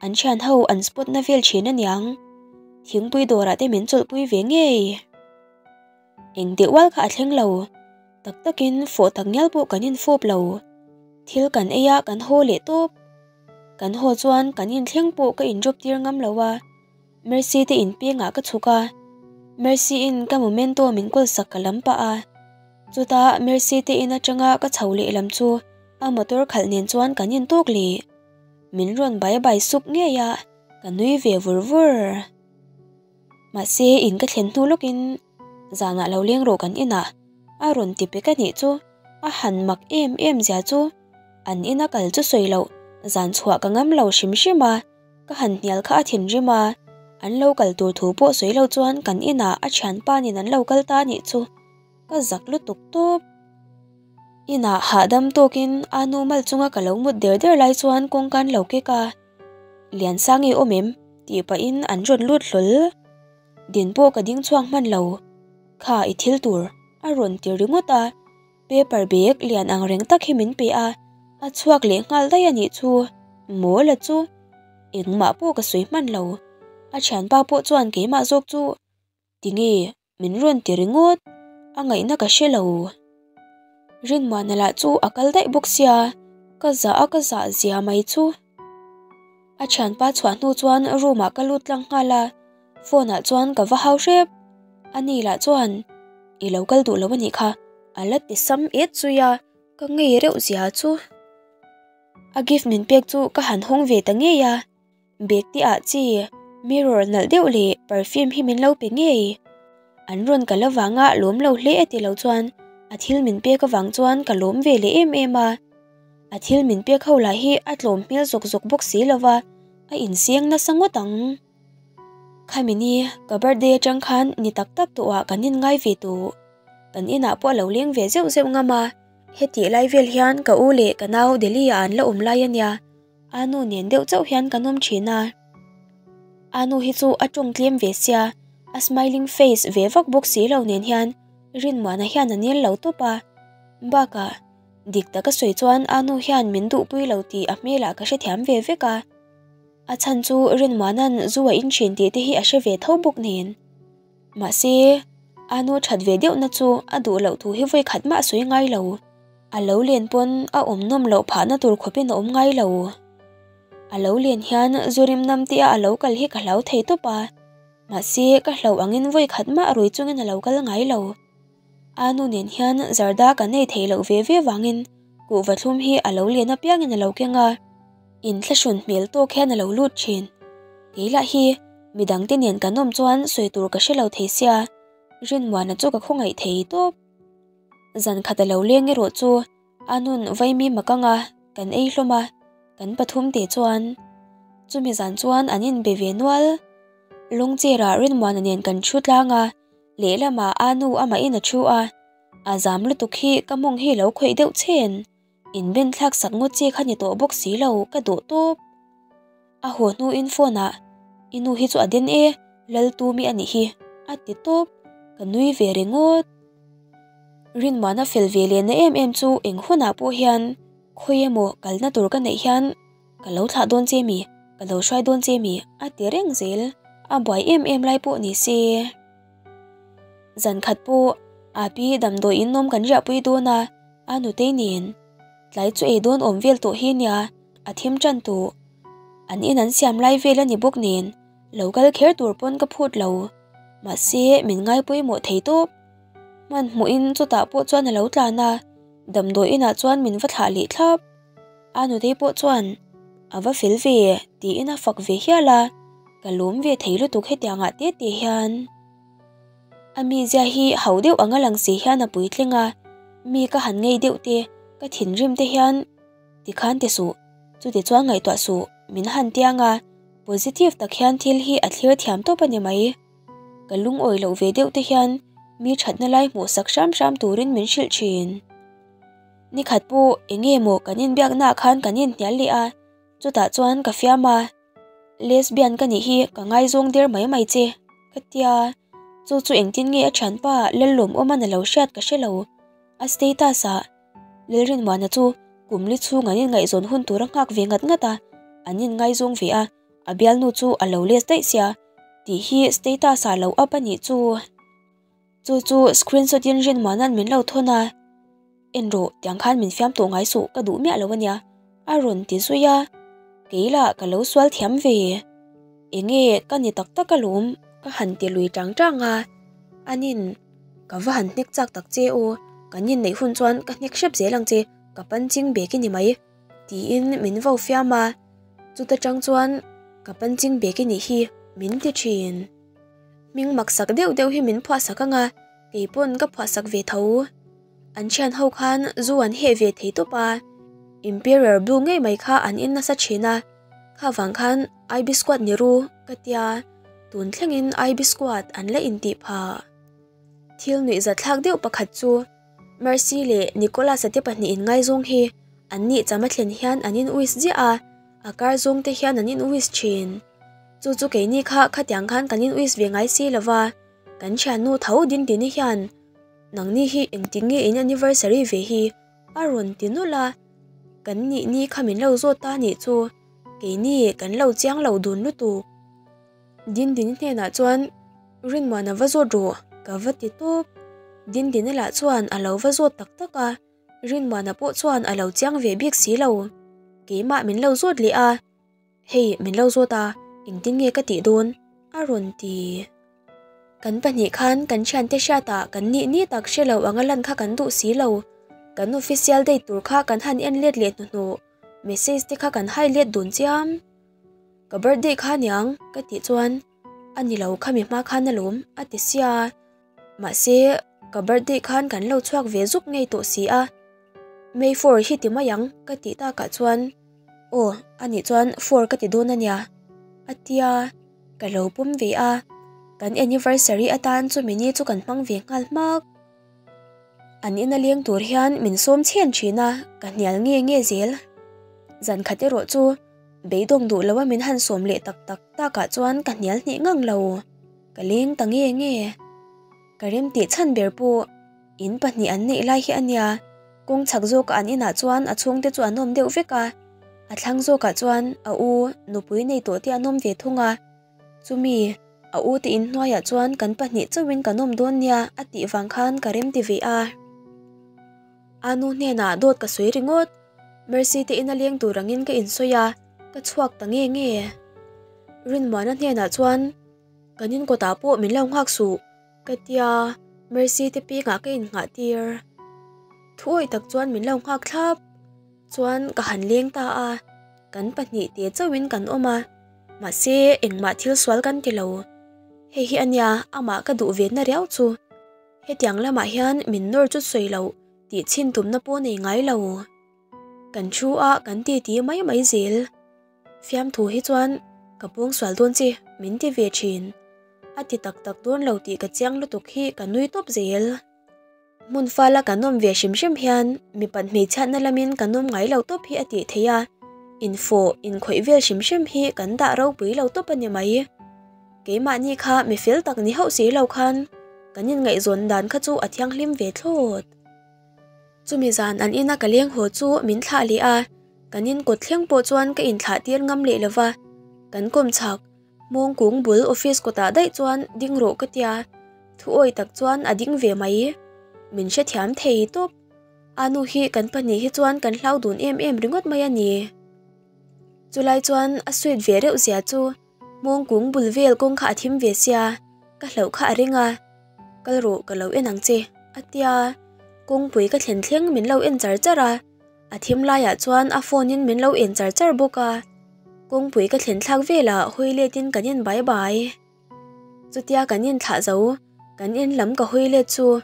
an thian ho an spot na vel thin aniang. Thingpui dawrah te min chawlhpui ve ngei. Eng deuh ual kha a thleng lo. Tak takin fawh tak ngial pawh kan infawp lo. Thil kan ei a kan haw leh tawp. Kan haw chuan kan inthleng pawh ka in drop tir ngam lo a. Mercy te in pengah ka chhuk a, Mercy in ka momento min kawl sak ka lam pah a, chutah Mercy te in atanga ka chho leh lam chu a motor khalh nen chuan kan in tawk leh. Min rawn bai bai sup ngei a, ka nui ve vur vur. Mahse in ka thlen hnu lawkin zanah lo leng rawh kan inah a rawn ti pek a nih chu a han mak em em zia chu an ina kal chu sawi loh zan chhuah ka ngam lo hrim hrim a. Ka han hnial kha a thinrim a, an lo kal tur thu pawh sawi lo chuan kan inah a thianpa nen an lo kal ta anih chu ka zak lutuk tawp. Inah hahdam tawkin a nu mal chunga ka lo mut der der lai chuan kawngka an lo kek a, Liansang i awm em? tih pahin an rawn lut hlawl. Din pawh ka ding chhuak hman lo, kha i thil tur a rawn ti ringawt a. Paper bag lian ang reng tak hi min pe a, a chhuak leh nghal daih a nih chu. Mawl a chu. Engmah pawh ka sawi hman lo. A thianpa pawh chuan keimah zawk chu tinge min rawn ti ringawt, a ngaihna ka hre lo. Rinmuana lah chu a kal daih bawk sia, ka zah a ka zah zia mai chu. A thianpa chhuah hnu chuan room ah ka lut tlang nghal a, phone ah chuan ka va hau hrep. Ani lah chuan I lo kal duh lo a nih kha, a la ti sam et zui a, ka ngei reuh zia chu. A gift min pek chu ka han hawng ve ta ngei a, bag te ah chi mirror nalh deuh leh perfume hi min lo pe ngei. An rawn kal avanga lawm lo hle e ti lo chuan a thil min pek avang chuan ka lawm ve leh em em a. A thil min pek ho lah hi a tlawm hmel zawk zawk bawk si lo va, a insiang nasa ngawt ang. Khami ni ka birthday atang khan ni tak tak tawh ah kan in ngai ve tawh. Kan inah pawh a lo leng ve zeuh zeuh ngam a, hetih lai vel hian ka u leh ka nau Delhi ah an la awm lai a nia, a nu nen deuh chauh hian kan awm thin a. A nu hi chu a tawng tlem ve sia, a smiling face ve vak bawk si lo nen hian Rinmuana hian a nel lo tawp a, bakah dik taka sawi chuan a nu hian min duhpui lo tih a hmelah ka hrethiam ve vek a. A chhan chu Rinmuana'n zu a in thin tih te hi a hre ve tho bawk nen. Mahse, a nu that ve deuhna chu a duh loh thu hi vawi khat mah a sawi ngai lo. A lo len pawn a awm nawm loh phahna tur khawpin a awm ngai lo. A lo len hian zu rim nam tia a lo kal hi ka hlau thei tawp a. Mahse, ka hlauh angin vawi khat mah rui chungin a lo kal ngai lo. A nu nen hian zarda kan nei thei loh ve ve vangin kuhva thlum hi a lo lian apiangin a lo keng a, inthlahrun hmel tawk hian a lo lut thin. Kei lah hi midangte nen kan awm chuan sawi tur ka hre lo thei sia, Rinmuana chu ka khawngaih thei tawp. Zan khat a lo leng erawh chu a nun vaimi mak anga kan ei hlawm a, kan pathum te chuan chumi zan chuan an inbe ve nual. Lungchirah Rinmuana nen kan thu tlang a, Lehlamah a nu amahin a thu a, a zam lutuk hi ka mawng hi lo khawih deuh chhen, inben thlak sak ngawt chi kha ni tawh bawk si lo ka duh tawp. A haw hnuin phone ah, I nu hi chu a den e, Laltumi a nih hi, a ti tawp, ka nui ve ringawt. Rinmuana fel ve lehna em em chu eng hunah pawh hian khawi emaw kalna tur ka neih hian Ka lo thlah dawn che mi? Ka lo hruai dawn che mi? A ti reng zel. A buai em em lai pawh ni se. Zan khat pawh a pi damdawi in awm kan riahpui dawn a, a nutei nen. Tlai chu ei dawn awm vel tawh hi nia, a thim tan tawh. An in an siam lai vel a ni bawk nen, lo kal kher tur pawn ka phut lo. Mahse, min ngai pawimawh thei tawp. Hmanhmawhin chutah pawh chuan a lo tlan a, damdawi inah chuan min va thlah leh thlap. A nutei pawh chuan a va fel ve tiin a fak ve hial a, ka lawm ve thei lutuk hetiang ah te te hian. A mizia hi hau deuh anga lang si hian a puitling a, mi ka han ngei deuh te, ka thinrim te hian tikhan ti suh. Chuti chuan ngaihtuah suh, min han tiang a, positive tak hian thil hi a thlir thiam tawp a ni mai. Ka lungawi loh ve deuh te hian mi thatna lai hmuh sak hram hram turin min hrilh thin. Nikhat pawh eng nge maw kan inbiaknaah khan kan inhnial leh a, chutah chuan ka fiam a, Lesbian ka nih hi ka ngaizawng der mai mai che, ka tia. Chu chu engtin nge a thianpa Lallawmawman a lo hriat ka hre lo. A status ah Lalrinmuana chu kum li chhung an inngaihzawn hun tur a nghak ve ngat ngat a, an inngaizawng ve a, a bialnu chu a lo les daih sia tih hi status ah lo up a nih chu. Chu chu screenshot in Rinmuana'n min lo thawn a, En rawh, tiang khan min fiam tawh ngai suh, ka duh miah lo a nia, a rawn ti zui a, kei lah ka lo sual thiam ve. Enge ka ni tak tak alawm ka han ti lui tang tang a, anin Ka va han hnek chak tak che aw, kan inneih hun chuan ka hnek hrep zel ang che, ka punching bag i ni mai, tiin min vo fiam a, chuta tang chuan ka punching bag i nih hi min ti thin. Hming maksak deuh deuh hi min phuahsak ang a, kei pawn ka phuahsak ve tho. An thian ho khan zu an heh ve thei tawp a, Imperial Blue ngei mai kha an in nasa thin a, kha vang khan IB squad ni ru ka tia, tun thlengin IB squad an la intih phah. Thil nuih zathlak deuh pakhat chu Mercy leh Nicholas-a te pahnih inngaizawng hi an nih cham a thlen hian an in wish ziah a, a kar zawng te hian an in wish thin. Chu chu keini kha khatiang khan kan in wish ve ngai si lova, kan thiannu tho Dindini hian nangni hi engtik nge in anniversary ve hi a rawn ti nulh a, kan nih ni kha min lo zawt ta nih chu keini kan lo chiang lo dun lutuk. Dindini hnenah chuan Rinmuana va zawt rawh ka va ti tawp. Dindini lah chuan a lo va zawt tak tak a, Rinmuana pawh chuan a lo chiang ve bik si lo. Keimah min lo zawt leh a, Hei min lo zawt a, engtin nge ka tih dawn? a rawn ti. Kan pahnih khan kan thiante hriatah kan nih ni tak hre lo anga lan kha kan duh si lo. Kan official date tur kha kan han en let leh hnuhnawh, message te kha kan hai let dun chiam. Ka birthday kha niang ka tih chuan a ni lo khami hma khan alawm a ti sia mahse ka birthday khan kan lo chhuak ve zuk ngei tawh si a May 4 hi ti mai ang ka tih takah chuan aw anih chuan 4 ka ti dawn ania a tia ka lo pawm ve a kan anniversary atan chumi ni chu kan hmang ve nghal hmak. An ina leng tur hian min sawm chhen thin a ka hnial nge nge zel zan khat erawh chu Beidawng duh loa min han sawm leh tak tak takah chuan ka hnial hneh ngang lo. Ka leng ta nge nge. Ka rem tih chhan ber pawh in pahnih an neih lai hi a nia. Kawng chhak zawkah an inah chuan a chhungte chu an awm deuh vek a, a thlang zawkah chuan a u nupui nei tawh te an awm ve thung a. Chumi a u te inhnuaiah chuan kan pahnih chauhin kan awm dawn nia a tih vang khan ka rem ti ve a. A nu hnenah dawt ka sawi ringawt. Mercy te ina leng tur angin ka insawi a, ka chhuak ta nge nge. Rinmuana hnenah chuan kan in kawtah pawh min lo nghak suh ka tia Mercy te pengah ka innghah tir. Thuawih tak chuan min lo nghak thlap chuan ka han leng ta a, kan pahnih te chauhin kan awm a, mahse engmah thil sual kan ti lo. Hei hi ania amah ka duh ve na riau chu. Hetiang lamah hian min nawr chu sawi loh. Tih chhin tumna pawh nei ngai lo. Kan thu a kan ti ti mai mai zel. Fiamthu hi chuan ka pawng sual dawn che min ti ve thin. A ti tak tak dawn lo tih ka chiang lutuk hi ka nui tawp zel. Hmun fala kan awm ve hrim hrim hian mipat hmeichhiatna lamin kan awm ngai lo tawp hi a tih theih a, infawh inkhawih vel hrim hrim hi kan dah ropui lo tawp a ni mai. Keimahni kha mi fel tak ni hauh si lo khan kan inngaihzawn dan kha chu a thianghlim ve thlawt. Chumi zan an ina ka leng haw chu min thlah leh a, kan in kawt thleng pawh chuan ka inthlah tir ngam leh lo va, kan kawm chhak Hmawngkung bul office kawtah daih chuan ding rawh ka tia, thuawi tak chuan a ding ve mai. Min hrethiam thei tawp. A nu hi kan pahnih hi chuan kan hlau dun em em ringawt mai a ni. Chulai chuan a sweet ve reuh zia chu Hmawngkung bul vel kawng kha a thim ve sia, ka hlauh kha a ring a, kal rawh ka lo en ang che, a tia. Kawngpui ka thlen thleng min lo en char char a, a thim laiah chuan a phone in min lo en char char bawk a. Kawngpui ka thlen thlak velah hawi let in kan en bai bai. Chutia kan inthlah zo, kan en lam ka hawi let chu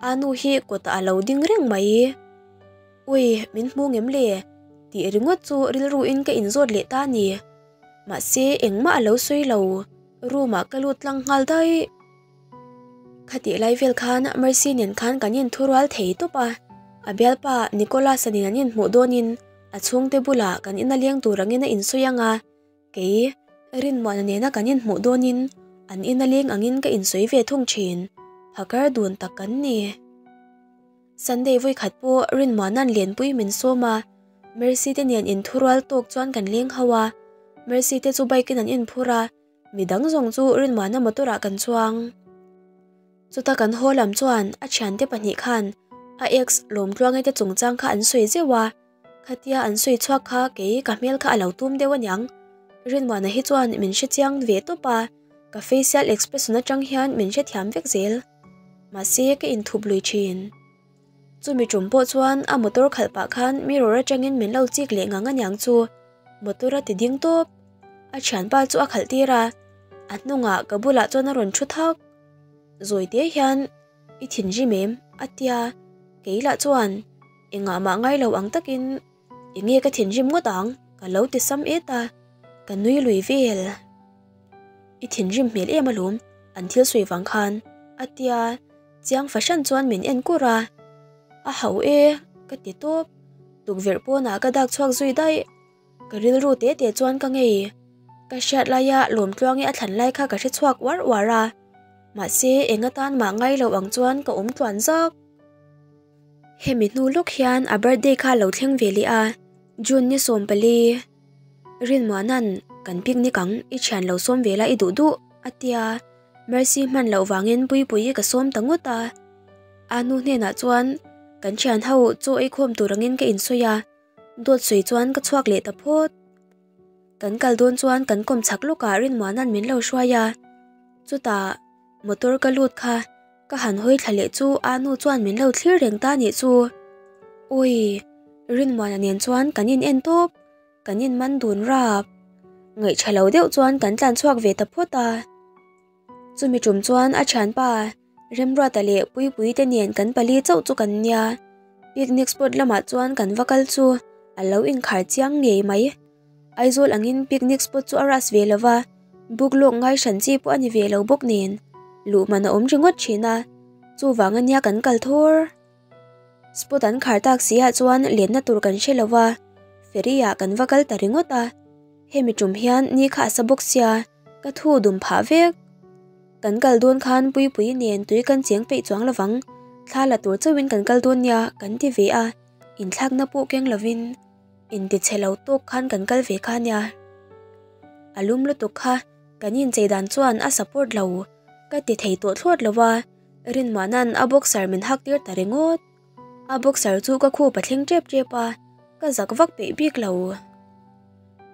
a nu hi kawtah a lo ding reng mai. Ui, min hmu ngem le? Tih ringawt chu rilru in ka inzawt leh ta a ni. Mahse engmah a lo sawi lo, room ah ka lut tlang nghal daih. Khatih lai vel khan Mercy nen khan kan inthurual thei tawp a, a bialpa Nicholas-a nen an inhmuh dawnin a chhungte bulah kan ina leng tur angin a insawi ang a, kei Rinmuana nena kan inhmuh dawnin an ina leng angin ka insawi ve thung thin, phakar dun tak kan ni. Sunday vawikhat pawh Rinmuana'n Lenpui min sawm a, Mercy te nen inthurual tawk chuan kan leng ho a, Mercy te chu bike in an inphur a, midang zawng chu Rinmuana motor ah kan chuang. Chuta kan haw lam chuan a thiante pahnih khan a ex Lawmtluangi te chungchang kha an sawi zeuh a, khatia an sawi chhuak kha kei ka hmel kha a lo tum deuh aniang. Rinmuana hi chuan min hrechiang ve tawp a, ka facial expression atang hian min hrethiam vek zel. Mahse ka inthup lui thin. Chumi tum pawh chuan a motor khalh pah khan mirror atangin min lo chik leh ngang aniang chu motor a ti ding tawp. A thianpa chu a khalh tir a, a hnungah ka bulah chuan a rawn thu thak. Zawi te hian i thinrim em? a tia, kei lah chuan engah mah ngai lo ang takin enge ka thinrim ngawt ang ka lo ti sam et a, ka nui lui vel. I thinrim hmel em alawm, an thil sawi vang khan, a tia, chiang fahran chuan min en kur a. A hau e, ka ti tawp. Tukverh pawnah ka dak chhuak zui daih. Ka rilru te te chuan ka ngei. Ka hriat laia Lawmtluangi a thlan lai kha ka hre chhuak uar uar a. Mahse, eng atan mah ngai lo ang chuan ka awm tluan zak. Hemi hnu lawk hian a birthday kha lo thleng ve leh a, June ni 14. Rinmuana'n, Kan picnic ang, i thian lo sawm ve la i duh duh, a tia. Mercy hman loh vangin Puipuii ka sawm ta ngawt a. A nu hnenah chuan kan thian ho chaw ei khawm tur angin ka insawi a, dawt sawi chuan ka chhuak leh ta phawt. Kan kal dawn chuan kan kawm chhak lawkah Rinmuana'n min lo hruai a, chutah motor ka lut kha Ka han hawi thla leh chu a nu chuan min lo thlir reng ta nih chu. Awii, Rinmuana nen chuan kan in en tawp, kan in man dun rap. Ngaihṭha lo deuh chuan kan tlan chhuak ve ta phawt a. Chumi ṭum chuan a ṭhianpa Remruata leh Puipuii te nen kan pali chauh chu kan nia. Picnic spot lamah chuan kan va kal chu a lo inkhar chiang ngei mai. Aizawl angin picnic spot chu a ras ve lo va, book lawk ngai hran chi pawh a ni ve lo bawk nen, luh man a awm ringawt thin a, chuvang ania kan kal thawr. Spot an khar tak si ah chuan lenna tur kan hre lo va, ferry ah kan va kal ta ringawt a, hemi tum hian ni kha a sa bawk sia, ka thu dum phah vek. Kan kal dawn khan Puipui nen tui kan cheng peih chuang lovang, thla la tur chauhin kan kal dawn nia kan ti ve a, inthlakna pawh keng lovin. Inti chhe lo tawk khan kan kal ve kha nia. A lum lutuk kha kan inchei dan chuan a support lo ka ti thei tawh thlawt lo a, Rinmuana'n a boxer min hak tir ta ringawt. A boxer chu ka khup a thleng tep tep a, ka zak vak peih bik lo.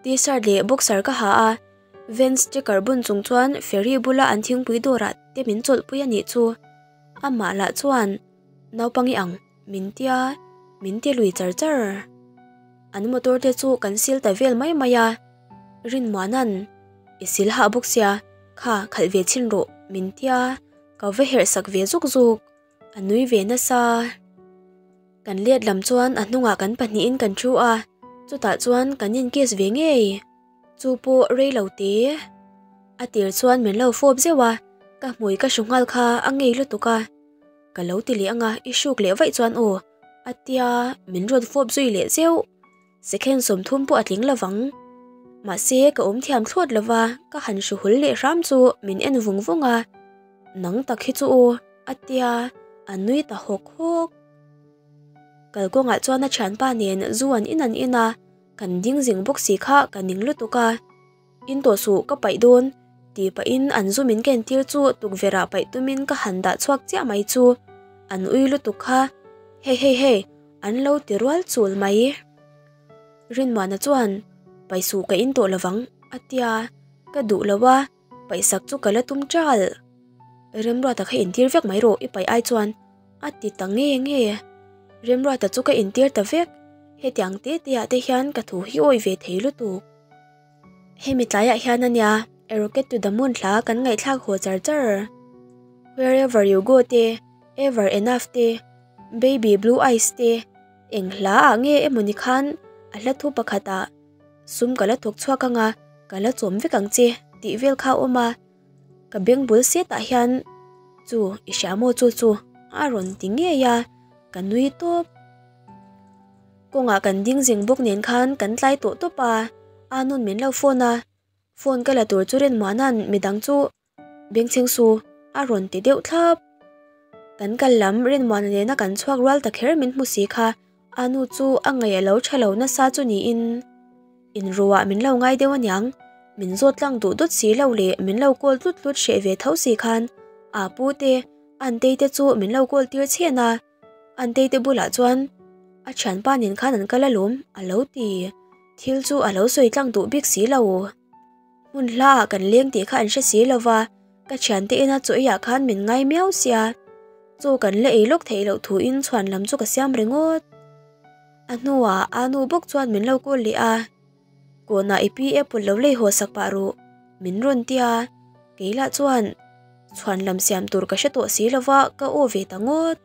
T-shirt leh boxer ka ha a, Vans checker bun chung chuan ferry bula an thingpui dawrah te min chawlhpui a nih chu. Amah lah chuan naupang i ang. Min tia, min ti lui char char. An motor te chu kan sil ta vel mai mai a, Rinmuana'n i sil hah bawk sia, kha khalh ve chhin rawh min tia, ka va herh sak ve zuk zuk, a nui ve nasa. Kan let lam chuan a hnungah kan pahnihin kan thu a, chutah chuan kan in kiss ve ngei. Chu pawh rei lo te. A tir chuan min lo fawp zeuh a, ka hmui ka hru nghal kha a ngei lutuk a. Ka lo ti leh anga i hruk leh vaih chuan aw a tia min rawn fawp zui leh zeuh. Second 30 pawh a tling lovang. Mahse ka awm thiam thlawt lova ka han hru hul leh hram chu min en vung vung a. Nang tak hi chu aw a tia a nui ta hawk hawk. Kalkawngah chuan a thianpa nen zu an in an in a, kan ding zing bawk si kha ka ning lutuk a. In tawh suh ka paih dawn tih pahin an zu min ken tir chu tukverh ah paih tumin ka han dah chhuak chiah mai chu an ui lutuk kha hei hei hei an lo ti rual chul mai. Rinmuana chuan paih suh ka in tawh lovang a tia ka duh lo a paihsak chu ka la tum ṭal. Remruata kha intir vek mai rawh i paih ai chuan a ti ta nge nge. Remruata chu ka intir ta vek hetiang te te ah te hian ka thu hi awih ve thei lutuk. Hemi tlaiah hian a nia A Rocket to the Moon hla kan ngaihthlak haw char char. Wherever You Go te, Ever Enough te, Baby Blue Eyes te, eng hla ah nge emawni khan A hla thu pakhatah, Sum ka la thawk chhuak ang a, ka la chawm vek ang che, tih vel kha a awm a. Ka beng bul setah hian, Chu, i hria maw chu chu? a rawn ti ngei a, ka nui tawp. Kawngah kan ding zing bawk nen khan kan tlai tawh tawp a, Anu'n min lo phone a, phone ka la tur chu Rinmuana'n midang chu Bengchheng su a rawn ti deuh thlap. Kan kal lam Rinmuana nena kan chhuak rual ta kher min hmu si kha a nu chu a ngaih a lo tha lo nasa chu niin inruah min lo ngai deuh aniang, min zawt tlang duh dawt si lo leh min lo call tlut tlut hreh ve tho si khan a pu te Antei te chu min lo call tir chhen a, Antei te bulah chuan a thianpa nen khan an kal alawm a lo ti, thil chu a lo sawi tlang duh bik si lo. Hmun hla ah kan leng tih kha an hre si lo va, ka thiante ina chaw eiah khan min ngai miau sia. Chaw kan la ei lawk theih loh thuin chhuan lam chu ka siam ringawt. A hnuah a nu bawk chuan min lo call leh a, Kawnah i pi apple lo lei haw sak pah rawh, min rawn ti a, kei lah chuan chhuan lam siam tur ka hre tawh si lo va, ka aw ve ta ngawt.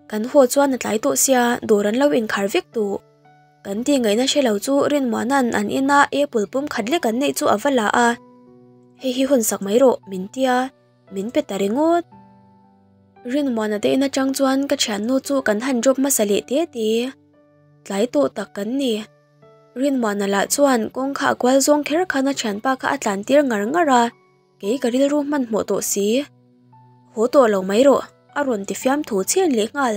Kan haw chuan a tlai tawh sia, dawr an lo inkhar vek tawh. Kan tih ngaihna hre lo chu Rinmuana'n an ina apple pum khat lek an neih chu a va la a, Hei hi hawn sak mai rawh, min ti a, min pe ta ringawt. Rinmuana te in atang chuan ka thiannu chu kan han drop hmasa leh te te. Tlai tawh tak kan ni. Rinmuana lah chuan kawngkha a kual zawng kher khan a thianpa kha a tlan tir ngar ngar a, kei ka rilru hmanhmawh tawh si. Haw tawh lo mai rawh, a rawn ti fiam thu chhen leh nghal.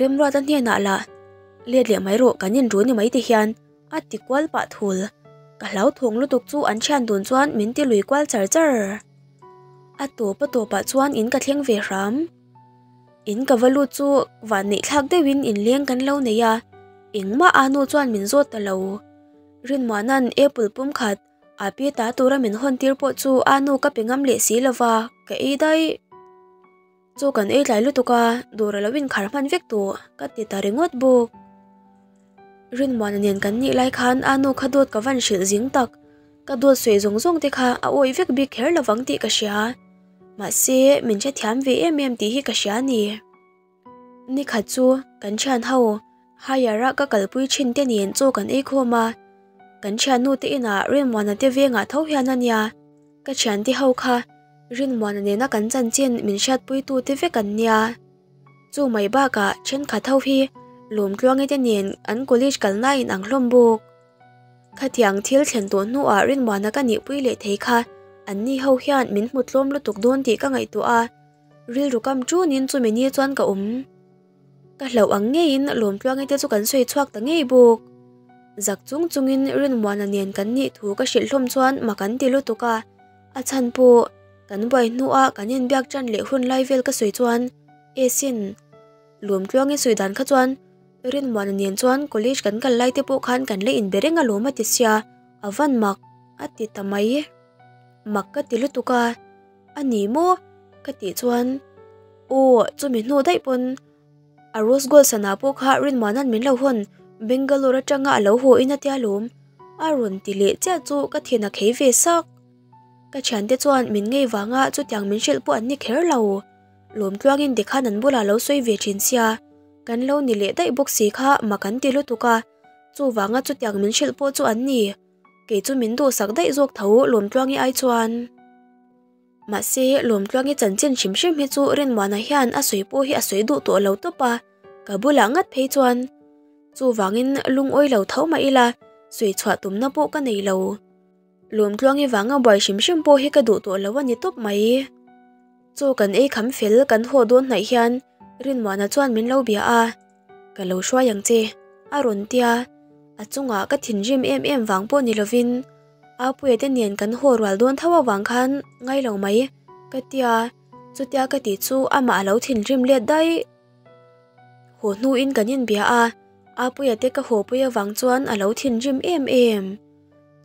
Remruata hnenah lah, Let leh mai rawh, kan inru ni mai ti hian, a ti kual pah thul. Ka hlauthawng lutuk chu an thian dun chuan min ti lui kual char char. A tawp a tawpah chuan in ka thleng ve hram. In ka va lut chu vanneih thlak deuhin inleng kan lo nei a, engmah a nu chuan min zawt ta lo. Rinmuana'n apple pum khat A pi ta tura min hawn tir pawh chu a nu ka pe ngam leh si lova, ka ei daih. Chu kan ei tlai lutuk a, dawr a lo inkhar hman vek tawh, ka ti ta ringawt bawk. Rinmuana nen kan nih lai khan a nu kha dawt ka van hrilh zing tak, ka dawt sawi zawng zawng te kha a awih vek bik kher lovang tih ka hria. Mahse, min hrethiam ve em em tih hi ka hria a ni. Ni khat chu kan thian ho higher a ka kalpui thin te nen chaw kan ei khawm a, kan thiannu te inah Rinmuana te vengah tho hian a nia, ka thiante ho kha Rinmuana nena kan chanchin min hriatpui tu te vek an nia. Chu mai bakah thenkhat ho hi Lawmtluangi te nen an college kalna in ang hlawm bawk. Khatiang thil thlen tawh hnuah Rinmuana ka nihpui leh thei kha anni ho hian min hmu tlawm lutuk dawn tih ka ngaihtuah a. Rilru kam ṭunin chumi ni chuan ka awm. Ka hlauh ang ngeiin Lawmtluangi te chu kan sawi chhuak ta ngei bawk. Zak chung chungin Rinmuana nen kan nih thu ka hrilh hlawm chuan mak an ti lutuk a, a chhan pawh kan buai hnua kan inbiak ṭan leh hun lai vel ka sawi chuan e sin. Lawmtluangi sawi dan kha chuan Rinmuana nen chuan college kan kal lai te pawh khan kan la inbe reng alawm a ti sia, a van mak a ti ta mai. Mak ka ti lutuk a. A ni maw? Ka tih chuan Aw, chumi hnu daih pawn a rose gold sana pawh kha Rinmuana'n min lo hawn Bangalore atanga a lo haw in a tia lawm a rawn ti leh chiah chu ka thin a khei ve sak. Ka thiante chuan min ngei vanga chutiang min hrilh pawh an ni kher lo. Lawmtluangin tikhan an bulah lo sawi ve thin sia, kan lo ni leh daih bawk si kha mak an ti lutuk a, chuvanga chutiang min hrilh pawh chu an ni. Kei chu min duhsak daih zawk tho Lawmtluangi ai chuan. Mahse, Lawmtluangi chanchin hrim hrim hi chu Rinmuana hian a sawi pawh hi a sawi duh tawh lo tawp a, ka bulah ngat phei chuan. Chuvangin lungawi lo tho mah ila, sawi chhuah tumna pawh ka nei lo. Lawmtluangi vanga buai hrim hrim pawh hi ka duh tawh lo a ni tawp mai. Chaw kan ei kham fel kan haw dawn hnaih hian Rinmuana chuan min lo bia a. Ka lo hruai ang che, a rawn tia. A chungah ka thinrim em em vang pawh ni lovin Apuia te nen kan haw rual dawn tho avang khan ngai lo mai, ka tia. Chutia ka tih chu amah a lo thinrim let daih. Haw hnuin kan inbia a, Apuia te ka hawpui avang chuan a lo thinrim em em.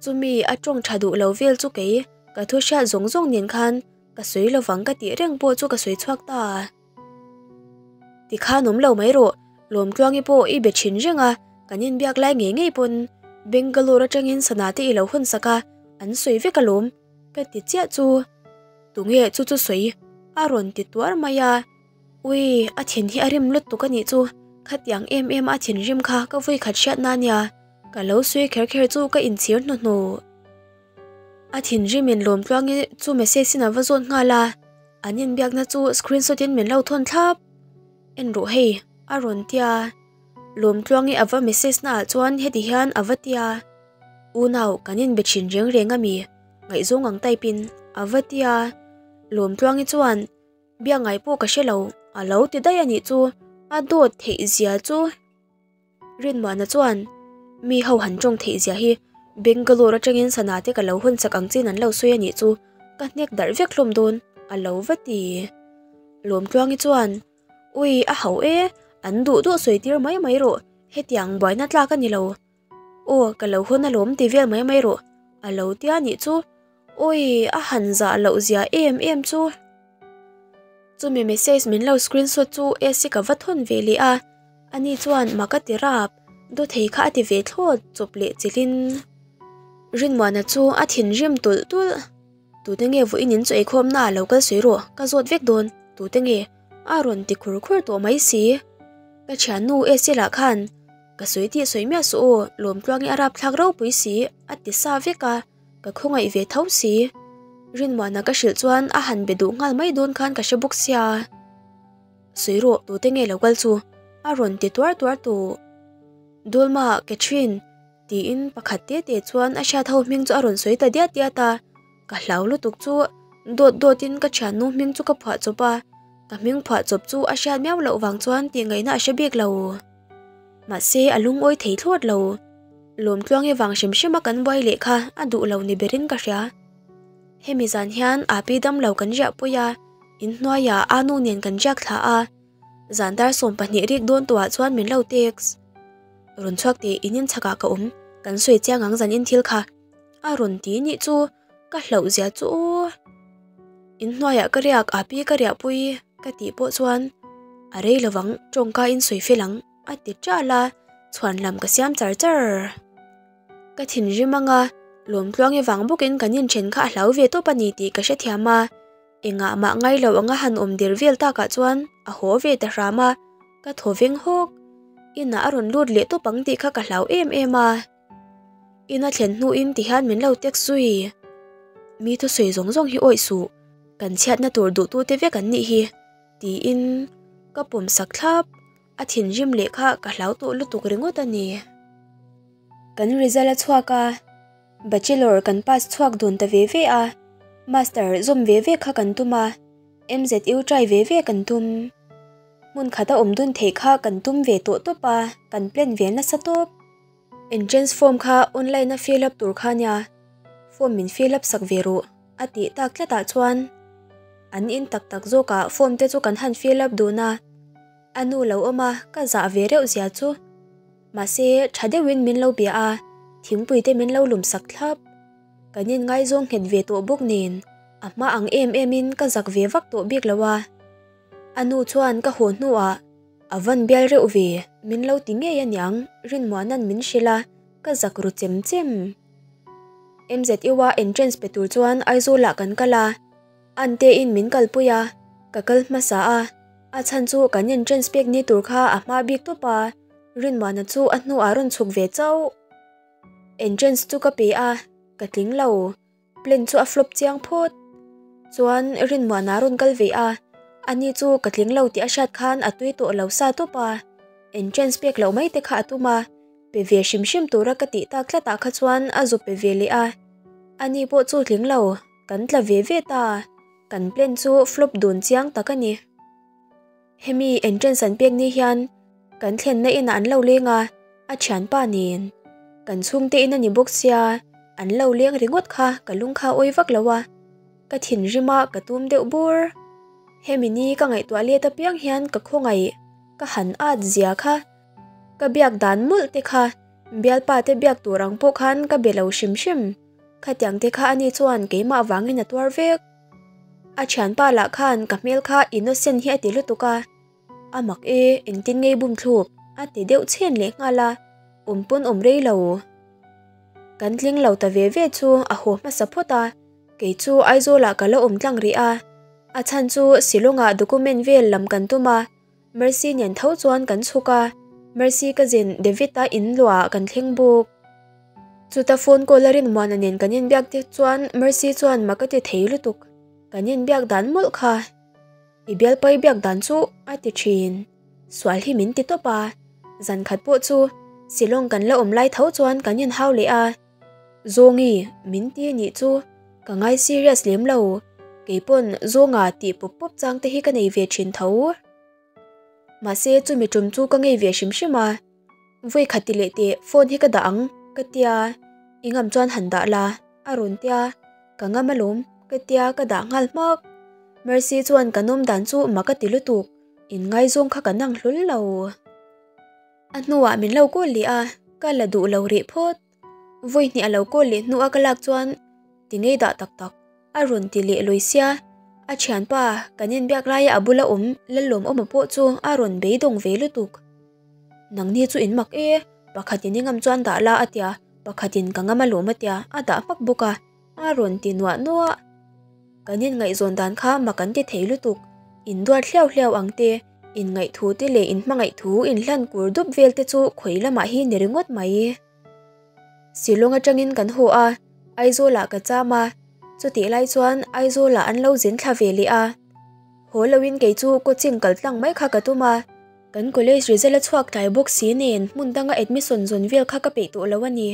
Chumi a tawng tha duh lo vel chu kei ka thu hriat zawng zawng nen khan ka sawi lovang ka tih reng pawh chu ka sawi chhuak ta. Tikhan awm lo mai rawh, Lawmtluangi pawh i be thin reng a, kan inbiak lai ngei ngei pawn Bangalore atangin sana te i lo hawn sak a, an sawi vek alawm, ka ti chiah chu. Tunge chu chu sawi? a rawn ti tuar mai a, Ui, a thin hi a rim lutuk a nih chu, Khatiang em em a thinrim kha ka vui khat hriatna nia, ka lo sawi kher kher chu ka inchhir hnuhnawh. A thinrim in Lawmtluangi chu message in a va zawt nghal a, an inbiakna chu screenshot in min lo thawn thlap. En rawh hei, a rawn tia. Lawmtluangi a va message na ah chuan heti hian a va tia, Unau, kan inbe thin reng reng a mi? Ngaihzawng ang type in a va tia. Lawmtluangi chuan. Biak ngai pawh ka hre lo, a lo ti daih a nih chu, a dawt theih zia chu. Rinmuana chuan, Mi ho han tawng theih zia hi Bangalore atangin sana te ka lo hawn chak ang chin an lo sawi a nih chu, ka hnek darh vek hlawm dawn, a lo va ti. Lawmtluangi chuan, Ui, a hauh e, an duh duh sawi tir mai mai rawh, hetiang buaina tlak a ni lo. Aw, ka lo hawn alawm ti vel mai mai rawh, a lo tia nih chu. Awi, a han zah loh zia em em chu. Chumi message min lo screenshot chu Esi ka va thawn ve leh a, ani chuan mak a ti rap, dawthei kha a ti ve thlawt chawp leh chilhin. Rinmuana chu a thinrim tulh tulh, Tute nge vawiin in chaw eikhawmna ah lo kal sawi rawh, ka zawt vek dawn, tute nge? a rawn ti khur khur tawh mai si. Ka thiannu Esi lah khan, Ka sawi tih sawi miah suh aw, Lawmtluangi a rapthlak ropui si, a ti sa vek a. Ka khawngaih ve tho si. Rinmuana ka hrilh chuan a han be duh nghal mai dawn khan ka hre bawk sia. Sawi rawh, tute nge lo kal chu? A rawn ti tuar tuar tawh. Dulma, Catherine, tiin pakhat te te chuan a hriat ho hming chu a rawn sawi ta diat diat a. Ka hlau lutuk chu dawt dawtin ka thiannu hming chu ka phuah chawp a. Ka hming phuah chawp chu a hriat miau loh vang chuan tihngaihna a hre bik lo. Mahse a lungawi thei thlawt lo. Lawmtluangi vang hrim hrima kan buai leh kha a duh lo ni berin ka hria. Hemi zan hian Api dam lo kan riah pui a, inhnuaiah Anu nen kan riak thla a. Zan dar 12 rik dawn tawhah chuan min lo text. Rawn chhuak teh in inchhakah ka awm, kan sawi chiang ang zan in thil kha. A rawn ti nih chu ka hlauh zia chu aw. Inhnuaiah ka riak Api ka riah pui ka tih pawh chuan a rei lovang tawngka in sawi fel ang. A ti ṭal a, chhuan lam ka siam char char. Ka thinrim anga, Lawmtluangi vang bawkin kan inṭhen kha a hlau ve tawp a ni tih ka hrethiam a. Engah mah ngai lo anga han awm der vel takah chuan a haw ve ta hram a, ka thaw veng hawk. Inah a rawn lut leh tawp ang tih kha ka hlau em em a. Ina thlen hnuin tihian min lo text zui. Mi thusawi zawng zawng hi awih suh, kan chhiatna tur duhtute vek an nih hi, tiin ka pawm sak thlap. A thinrim leh kha ka hlau tawh lutuk ringawt a ni. Kan result a chhuak a, Bachelor kan pass chhuak dun ta ve ve a, Master zawm ve ve kha kan tum a, MZU try ve ve kan tum. Hmun khata awm dun theih kha kan tum ve tawh tawp a, kan plan ve nasa tawp. Entrance form kha online a fill up tur kha nia, form min fill up sak ve ruh a tih tak tlatah chuan an in tak tak zawkah form te chu kan han fill up dun a. A nu lo awm a, ka zah ve reuh zia chu. Mahse, tha deuhin min lo bia a, thingpui te min lo lum sak thlap. Kan inngaizawng nghet ve tawh bawk nen, a hma ang em emin ka zak ve vak tawh bik lo a. A nu chuan ka haw hnuah, A van bial reuh ve, min lo ti ngei aniang, Rinmuana'n min hrilh a, ka zak ru chem chem. MZU-a entrance pe tur chuan Aizawlah kan kal a. Antein min kalpui a, ka kal hmasa a, a chhan chu kan entrance pek ni tur kha a hma bik tawp a, Rinmuana chu a hnuah rawn chhuk ve chauh. Entrance chu ka pe a, ka tling lo, plan chu a flop chiang phawt. Chuan Rinmuana rawn kal ve a, ani chu ka tling lo tih a hriat khan a tui tawh lo sa tawp a, entrance pek loh mai te kha a tum a, pe ve hrim hrim tura ka tih tak tlatah kha chuan a zu pe ve leh a, ani pawh chu tling lo. Kan tla ve ve ta, kan plan chu flop dun chiang tak a ni. Hemi entrance an pek ni hian kan thlenna inah an lo leng a, a thianpa nen. Kan chhungte in a ni bawk sia, an lo leng ringawt kha ka lung kha awi vak lo a, ka thinrim a ka tum deuh bur. Hemi ni ka ngaihtuah let apiang hian ka khawngaih, ka han at zia kha, ka biak dan mawlh te kha, bialpa te biak tur ang pawh khan ka be lo hrim hrim. Khatiang te kha ani chuan keimah vangin a tuar vek. A thianpa lah khan ka hmel kha innocent hi a ti lutuk a, a mak e engtin ngei bum thluk a ti deuh chhen leh nghal a, awm pawn awm rei lo. Kan tling lo ta ve ve chu a haw hmasa phawt a, kei chu Aizawlah ka la awm tlang rih a, a chhan chu Shillong ah document vel lam kan tum a. Mercy nen tho chuan kan chhuk a, Mercy cousin David-a in luahah kan thleng bawk. Chuta phone call a Rinmuana nen kan inbiak te chuan Mercy chuan mak a ti thei lutuk, kan inbiak dan mawlh kha. I bialpai biak dan chu a ti thin. Sual hi min ti tawp a, zan khat pawh chu Shillong kan la awm lai tho chuan kan inhau leh a. Zawngi, min ti anih chu ka ngai serious lem lo, keipawn Zawnga tih pawp pawp chang te hi ka nei ve thin tho. Mahse chumi tum chu ka ngei ve hrim hrim a, vawi khat ti leh teh phone hi ka dah ang ka tia, i ngam chuan han dah la a rawn tia, ka ngam alawm ka tia ka dah nghal hmak. Mercy chuan ka nawm dan chu mak a ti lutuk, inngaizawng kha ka nang hlul lo. A hnuah min lo call leh a, ka la duh lo rih phawt. Vawi hnih a lo call leh hnuah ka lak chuan ti ngei dah tak tak a rawn ti leh lawi sia. A thianpa kan inbiak laia a bula awm Lalawmawma pawh chu a rawn beidawng ve lutuk. Nangni chu in mak e, pakhatin i ngam chuan dah la a tia, pakhatin ka ngam alawm a tia a dah hmak bawk a. A rawn ti nuah nuah. Kan inngaihzawn dan kha mak an ti thei lutuk. Induat hliau hliau ang te, inngaih te leh inhmangaih thu inhlan kur dup vel te chu khawi lamah hi ni ringawt mai. Shillong atangin kan haw a, Aizawlah ka cham a, chutih lai chuan Aizawlah an lo zin thla ve leh a. Haw loin kei chu coaching kal tlang mai kha ka tum a, kan college result a chhuak tlai bawk si nen hmun danga admission zawn vel kha ka peih tawh lo a ni.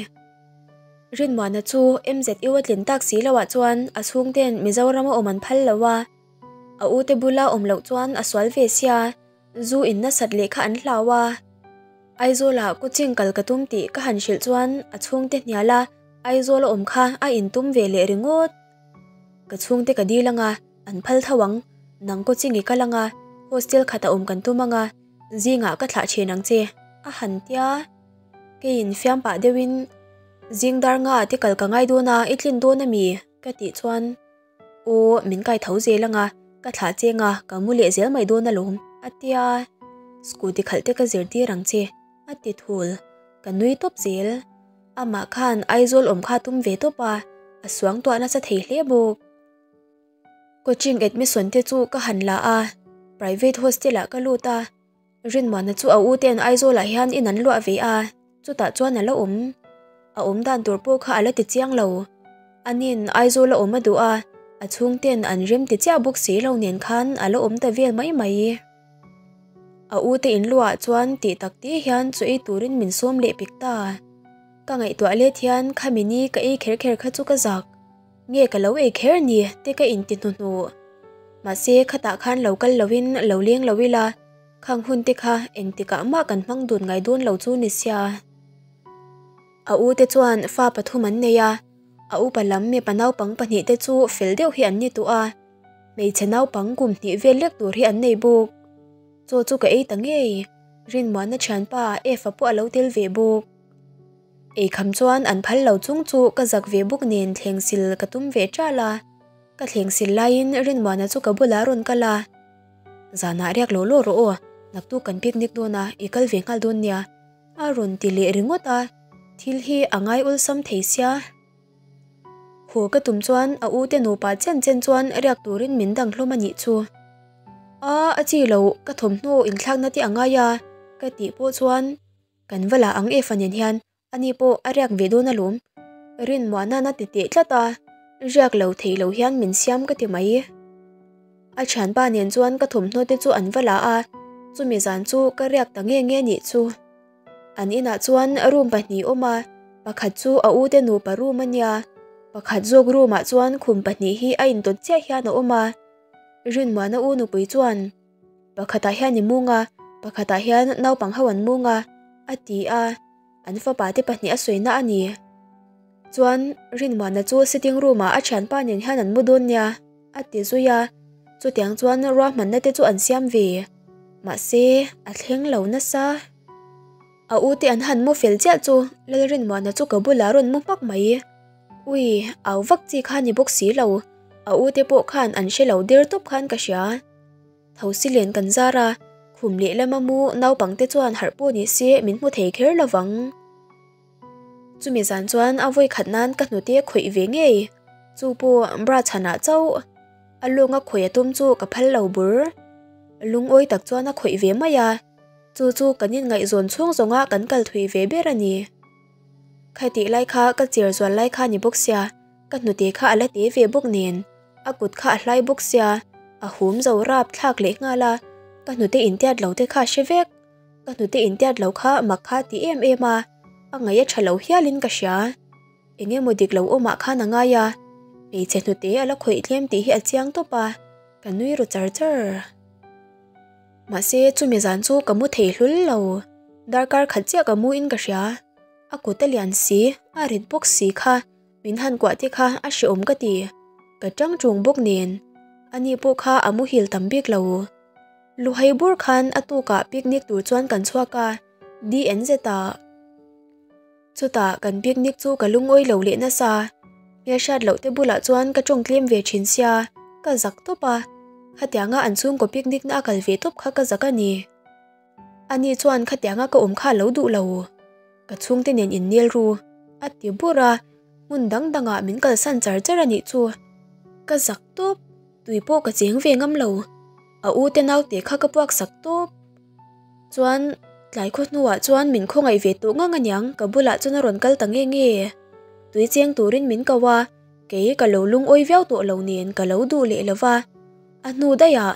Rinmuana chu MZU a tlin tak si loah chuan a chhungten Mizorama awm an phal lo a, a ute bula awm loh chuan a sual ve sia, zu in nasat leh kha an hlau a. Aizawlah coaching kal ka tum tih ka han hrilh chuan a chhungte hnial a, Aizawl a awm kha a intum ve leh ringawt. Ka chhungte ka dil anga, an phal tho ang, nang coaching i kal anga, hostel khat a awm kan tum anga, zingah ka thlah thin ang che, a han tia. Keiin fiam pah deuhin, Zing dar nga te kal ka ngai dawn a, i tlin dawn a mi? ka tih chuan, Aw, min kai tho zel anga, ka thlah cheng a, ka mu leh zel mai dawn alawm, a tia. Scooty khalh te ka zirtir ang che, a ti thul. Ka nui tawp zel. Amah khan Aizawl awm kha tum ve tawp a, a suangtuah nasa thei hle bawk. Coaching admission te chu ka han la a, private hostel ah ka lut a. Rinmuana chu a u ten Aizawlah hian in an luah ve a, chutah chuan a la awm. A awm dan tur pawh kha a la ti chiang lo. Anin Aizawl a awm a duh a, a chhungten an rem ti chiah bawk si lo nen khan a la awm ta vel mai mai. A u te in luah chuan tih tak te hian chaw ei turin min sawm leh pek ta. Ka ngaihtuah let hian khami ni ka ei kher kher kha chu ka zak. Nge ka lo ei kher ni te ka inti hnuhnuh. Mahse khatah khan lo kal loin lo leng lo ila, khang hun te kha engtikah mah kan hmang dun ngai dawn lo chu ni sia. A u te chuan fa pathum an nei a, a upa lam mipa naupang pahnih te chu fel deuh hi an ni tawh a, hmeichhe naupang kum hnih vel lek tur hi an nei bawk. Chaw chu ka ei ta ngei, Rinmuana thianpa Eva pawh a lo tel ve bawk. Eikham chuan an phal lo chung chu ka zak ve bawk nen thleng sil ka tum ve ṭal a, ka thleng sil laiin Rinmuana chu ka bulah a rawn kal a, Zanah riak lo law rawh aw, naktuk kan picnic dawn a, i kal ve nghal dawn nia, a rawn ti leh ringawt a, thil hi a ngai awlsam thei sia. Haw ka tum chuan a u te nupa chen chen chuan riak turin min dang hlawm a nih chu. A, a chi lo, ka thawmhnaw inthlakna te a ngai a, ka tih pawh chuan Kan va la ang e fa nen hian ani pawh a riak ve dawn alawm. Rinmuahna na ti teh tlat a, riak lo thei lo hian min siam ka ti mai. A thianpa nen chuan ka thawmhnaw te chu an va la a, chumi zan chu ka riak ta nge nge nih chu. An inah chuan room pahnih awm a, pakhat chu a ute nupa room a nia, pakhat zawk room ah chuan khum pahnih hi a intawt chiah hian a awm a. Rinmuahna u nupui chuan. Pakhatah hian i mung a, pakhatah hian naupang ho an mung a, a ti a, an fapa te pahnih a sawina a ni. Chuan Rinmuana chu sitting room ah a thianpa nen hian an mu dawn nia, a ti zui a, chutiang chuan ruahmanna te chu an siam ve. Mahse, a thleng lo nasa. A u te an han mu fel chiah chu Lalrinmuana chu ka bulah a rawn mu hmak mai. Ui, au vak chi kha ni bawk si lo, a u te pawh khan an hre lo der tawp khan ka hria. Thosi len kan zar a, khum lehlama mu naupangte chuan harh pawh ni se min hmu thei kher lo vang. Chumi zan chuan a vawi khat nan ka hnute khawih ve ngei, chu pawh bra chhanah chauh a lawnga khawih a tum chu ka phal lo bur. Lungawi tak chuan a khawih ve mai a, chu chu kan inngaihzawn chhung zawnga kan kal thui ve ber a ni. Khatih lai kha ka cher zual lai kha ni bawk sia, ka hnute kha a la te ve bawk nen, a kut kha a hlai bawk sia, a hum zo rap thlak leh nghal a, ka hnute intiat lo te kha a hre vek. Ka hnute intiat lo kha mak kha ti em em a, a ngaih a tha lo hialin ka hria. Eng emaw dik lo awmah khan a ngai a, hmeichhe hnute a la khawih tlem tih hi a chiang tawp a, ka nui ru char char. Mahse chumi zan chu ka mu thei hlul lo, darkar khat chiah ka mu in ka hria, a kut a lian si, a rit bawk si kha min han kuah te kha a hreawm ka ti, ka tang tung bawk nen, ani pawh kha a muhil tam bik lo. Luhai bur khan a tukah picnic tur chuan kan chhuak a, DNZ ah. Chutah kan picnic chu ka lungawi lo leh nasa, hmelhriat loh te bulah chuan ka tawng tlem ve thin sia, ka zak tawp a, khatianga an chhungkaw picnic na a kal ve tawp kha ka zak a ni. Ani chuan khatianga ka awm kha a lo duh lo, ka chhungte nen innel ru, a ti bur a, hmun dang dangah min kalsan char char a nih chu. Ka zak tawp, tui pawh ka cheng ve ngam lo, a u te naute kha ka puak sak tawp. Chuan tlai khaw hnuah chuan min khawngaih ve tawh ngang aniang ka bulah chuan a rawn kal ta nge nge. Tui cheng turin min ko a, kei ka lo lungawi viau tawh lo nen ka lo duh leh lo va. A hnu daihah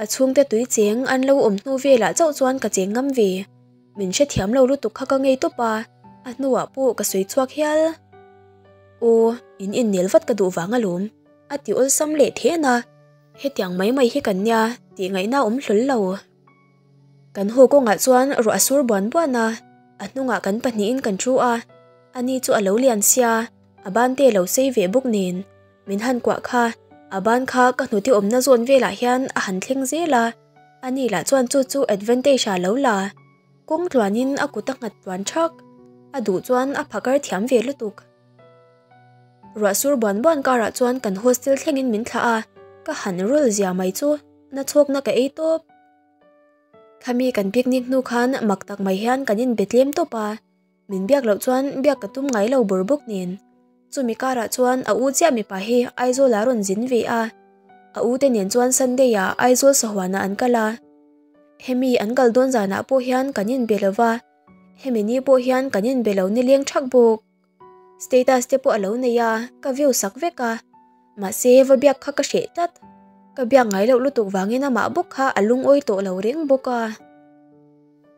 a chhungte tui cheng an lo awm hnu velah chauh chuan ka cheng ngam ve. Min hrethiam lo lutuk kha ka ngei tawp a, a hnuah pawh ka sawi chhuak hial. Aw, in innel vat ka duh vang alawm, a ti awlsam leh then a. Hetiang mai mai hi kan nia tih ngaihna awm hlawl lo. Kan haw kawngah chuan ruah a sur buan buan a, a hnungah kan pahnihin kan thu a, ani chu a lo lian sia, a ban te lo sei ve bawk nen, min han kuah kha, a ban kha ka hnute awmna zawn velah hian a han thleng zel a, ani lah chuan chu chu advantage ah lo la, kawng tluanin a kut a nghat tluan thak, a duh chuan a phakar thiam ve lutuk. Ruah sur buan buan karah chuan kan hostel thlengin min thlah a, ka han rul zia mai chu na chhawkna ka ei tawp. Khami kan picnic hnu khan mak tak mai hian kan inbe tlem tawp a, min biak loh chuan biak ka tum ngai lo bur bawk nen. Chumi karah chuan a u chiah mipa hi Aizawl ah rawn zin ve a, a u te nen chuan Sunday ah Aizawl sahuanah an kal a. Hemi an kal dawn zanah pawh hian kan inbe lo va, hemi ni pawh hian kan inbe lo nileng thak bawk. Status te pawh a lo nei a, ka view sak vek a. Mahse va biak kha ka hreh tlat. Ka biak ngai loh lutuk vangin amah bawk kha a lungawi tawh lo reng bawk a.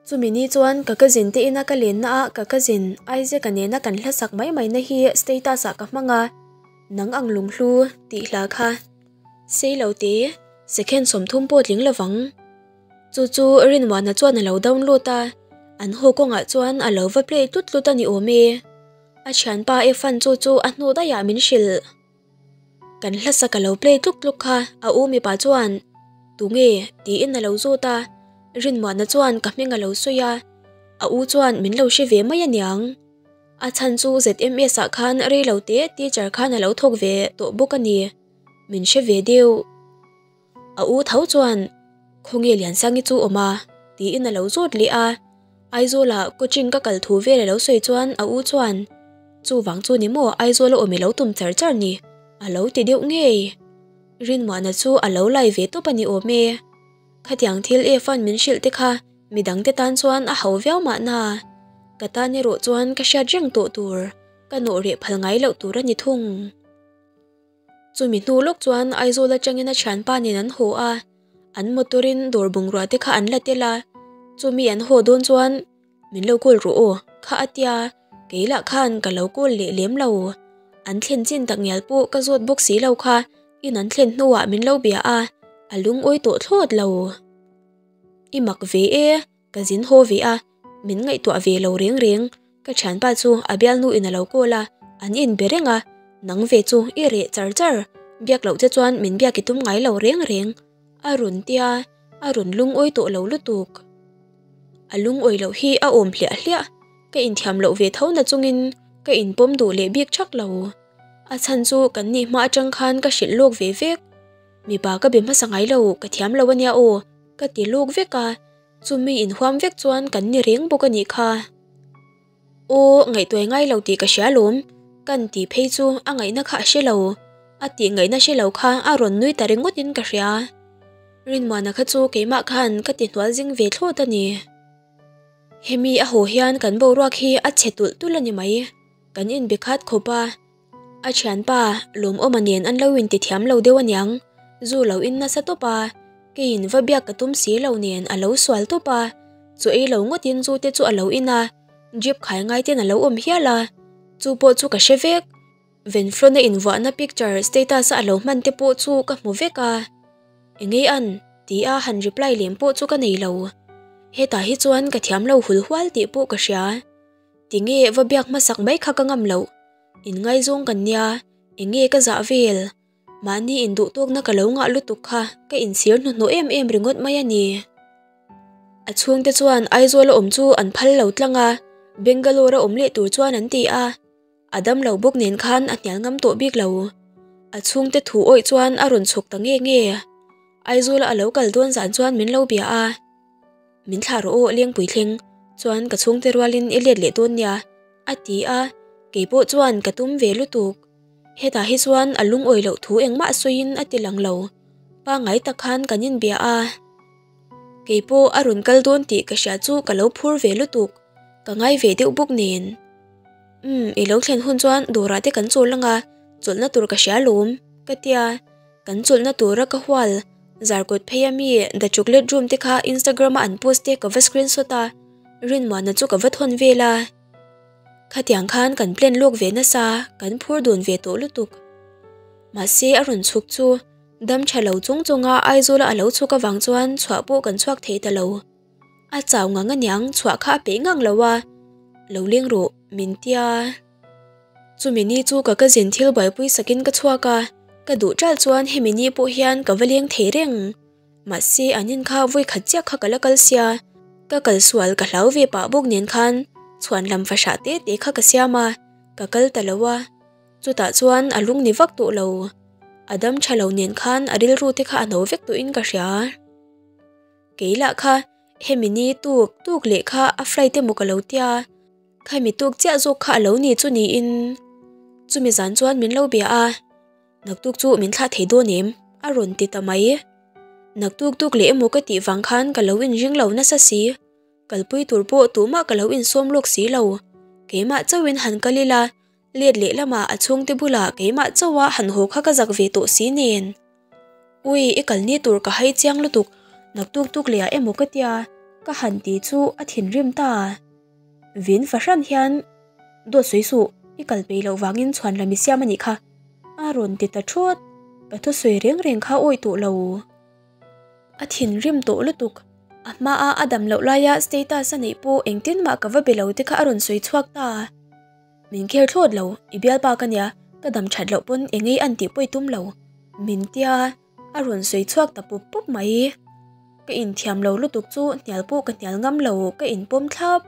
Chumi ni chuan ka cousin te ina ka lenna ah ka cousin Isaac-a nena kan hla sak mai mai na hi status ah ka hmang a, Nang ang lunghlu tih hla kha sei lo te second 30 pawh tling lovang. Chu chu Rinmuana chuan a lo download a, an haw kawngah chuan a lo va play tlut tlut a ni awm e. A thianpa Efan chu chu a hnu daihah min hrilh. Kan hlasak a lo play tluk tluk kha a u mipa chuan Tunge? tiin a lo zawt a, Rinmuana chuan ka hming a lo sawi a, a u chuan min lo hre ve mai aniang. A chhan chu ZMS ah khan rei lo te teacher khan a lo thawk ve tawh bawk a ni, min hre ve deuh. A u tho chuan, Khawnge Liansangi chu awm a? tiin a lo zawt leh a. Aizawla coaching ka kal thu vel a lo sawi chuan a u chuan, Chuvang chu ni maw Aizawla awm i lo tum char char ni? a lo ti deuh ngei. Rinmuahna chu a lo lai ve tawp a ni awm e. Khatiang thil e fan min hrilh te kha midangte tan chuan a ho viau mahna. Ka tan erawh chuan ka hriat reng tawh tur, ka nawh reh phal ngai loh tur a ni thung. Chumi hnu lawk chuan Aizawl atangin a thianpa nen an haw a, an motor in dawr bungrua te kha an la tel a, chumi an haw dawn chuan min lo call rawh aw kha a tia, kei lah khan ka lo call leh lem lo. An thlen chin tak ngial pawh ka zawt bawk si lo kha in an thlen hnuah min lo bia a, a lungawi tawh thlawt lo. I mak ve e. Ka zin haw ve a, min ngaihtuah ve lo reng reng. Ka thianpa chu a bialnu in a lo call a, an in be reng a, nang ve chu i reh char char, biak loh che chuan min biak i tum ngai lo reng reng. A rawn tia, a rawn lungawi tawh lo lutuk. A lungawi loh hi a awm hliah hliah, ka inthiam loh ve tho na chungin ka inpawm duh leh bik thak lo. A chhan chu kan nih hma atang khan ka hrilh lawk ve vek. Mipa ka be hmasa ngai lo, ka thiam lo ania aw, ka ti lawk vek a. Chumi inhuam vek chuan kan ni reng bawk a nih kha. Aw, ngaihtuai ngai lo tih ka hria lawm, kan tih phei chu a ngaihna kha a hre lo. A tih ngaihna hre lo kha a rawn nui ta ringawtin ka hria. Rinmuana kha chu keimah khan ka ti hnual zing ve thlawt a ni. Hemi a haw hian kan boruak hi a chhe tulh tulh a ni mai. Kan inbe khat khawp a. A thianpa Lawmawma nen an lo inti thiam lo deuh aniang, zu lo in nasa tawp a, keiin va biak ka tum si lo nen a lo sual tawp a, chu ei lo ngawtin zu te chu a lo in a, jeep khai ngai ten a lo awm hial a, chu pawh chu ka hre vek. Venflon a invuahna picture status a a lo hman te pawh chu ka hmu vek a, Engei an? ti a han reply lem pawh chu ka nei lo. Hetah hi chuan ka thiam lo hul hual tih pawh ka hria. Tinge va biak hmasak mai kha ka ngam loh. Inngaizawng kan nia, enge ka zah vel? Mahni induhtawkna ka lo ngah lutuk kha ka inchhir hnuhnawh em em ringawt mai a ni. A chhungte chuan Aizawl a awm chu an phal lo tlang a, Bangalore a awm leh tur chuan an ti a. A damlo bawk nen khan a hnial ngam tawh bik lo. A chhungte thu awih chuan a rawn chhuk ta nge nge. Aizawla a lo kal dawn zan chuan min lo bia a. Min thlah rawh aw Lengpui thleng chuan ka chhungte rualin i let leh dawn nia a ti a, keipawh chuan ka tum ve lutuk. Hetah hi chuan a lungawi loh thu engmah sawiin a ti lang lo. Pangngai tak khan kan inbia a. Keipawh a rawn kal dawn tih ka hria chu ka lo phur ve lutuk. Ka ngai ve deuh bawk nen. Umm, i lo thlen hun chuan dawrah te kan chawl ang a, chawlhna tur ka hria lawm, ka tia. Kan chawlhna tura ka hual, Zarkawt phei a mi The Chocolate Room te kha Instagram a an post te ka va screenshot a, Rinmuana chu ka va thawn vel a. Khatiang khan kan plan lawk ve nasa, kan phur dun ve tawh lutuk. Mahse a rawn chhuk chu dam tha lo chung chunga Aizawla a lo chhuk avang chuan chhuah pawh kan chhuak thei ta lo. A chau ngang aniang chhuah kha a peih ngang lo a, lo leng rawh min tia. Chumi ni chu ka cousin thil buaipui sakin ka chhuak a, ka duh ṭalh chuan hemi ni pawh hian ka va leng thei reng. Mahse an in kha vawi khat chiah kha ka la kal sia, ka kal sual ka hlau ve pah bawk nen khan chhuan lam fahrah te te kha ka siam a, ka kal ta lo a. Chutah chuan a lung ni vak tawh lo. A dam ṭha lo nen khan a rilru te kha a no vek tawhin ka hria. Kei lah kha hemi ni tuk tuk leh kha a flight emaw ka lo tia, khami tuk chiah zawk kha a lo ni chu niin chumi zan chuan min lo bia a, naktuk chu min thlah thei dawn em? a rawn ti ta mai. Naktuk tuk leh emaw ka tih vang khan ka lo inring lo nasa si, kalpui tur pawh tumah ka lo insawm lawk si lo, keimah chauhin han kal ila let leh lamah a chhungte bulah keimah chauha han haw kha ka zak ve tawh si nen. Ui, i kalni tur ka hai chiang lutuk, naktuk tuk leh ah emaw ka tia, ka han ti chu a thinrim ta. Vin fahran hian, Dawt sawi suh, i kal peih loh vangin chhuan lam i siam a nih kha, a rawn ti ta thut, ka thusawi reng reng kha awih tawh lo. A thinrim tawh lutuk, a hmaa a dam loh laia status a neih pawh engtin mah ka va be lo te kha a rawn sawi chhuak ta. Min kher thlawt lo, i bialpa ka nia, ka dam that loh pawn engei an tih pawi tum lo. Min tia, a rawn sawi chhuak ta pup pup mai. Ka inthiam lo lutuk chu hnial pawh ka hnial ngam lo, ka inpawm thlap.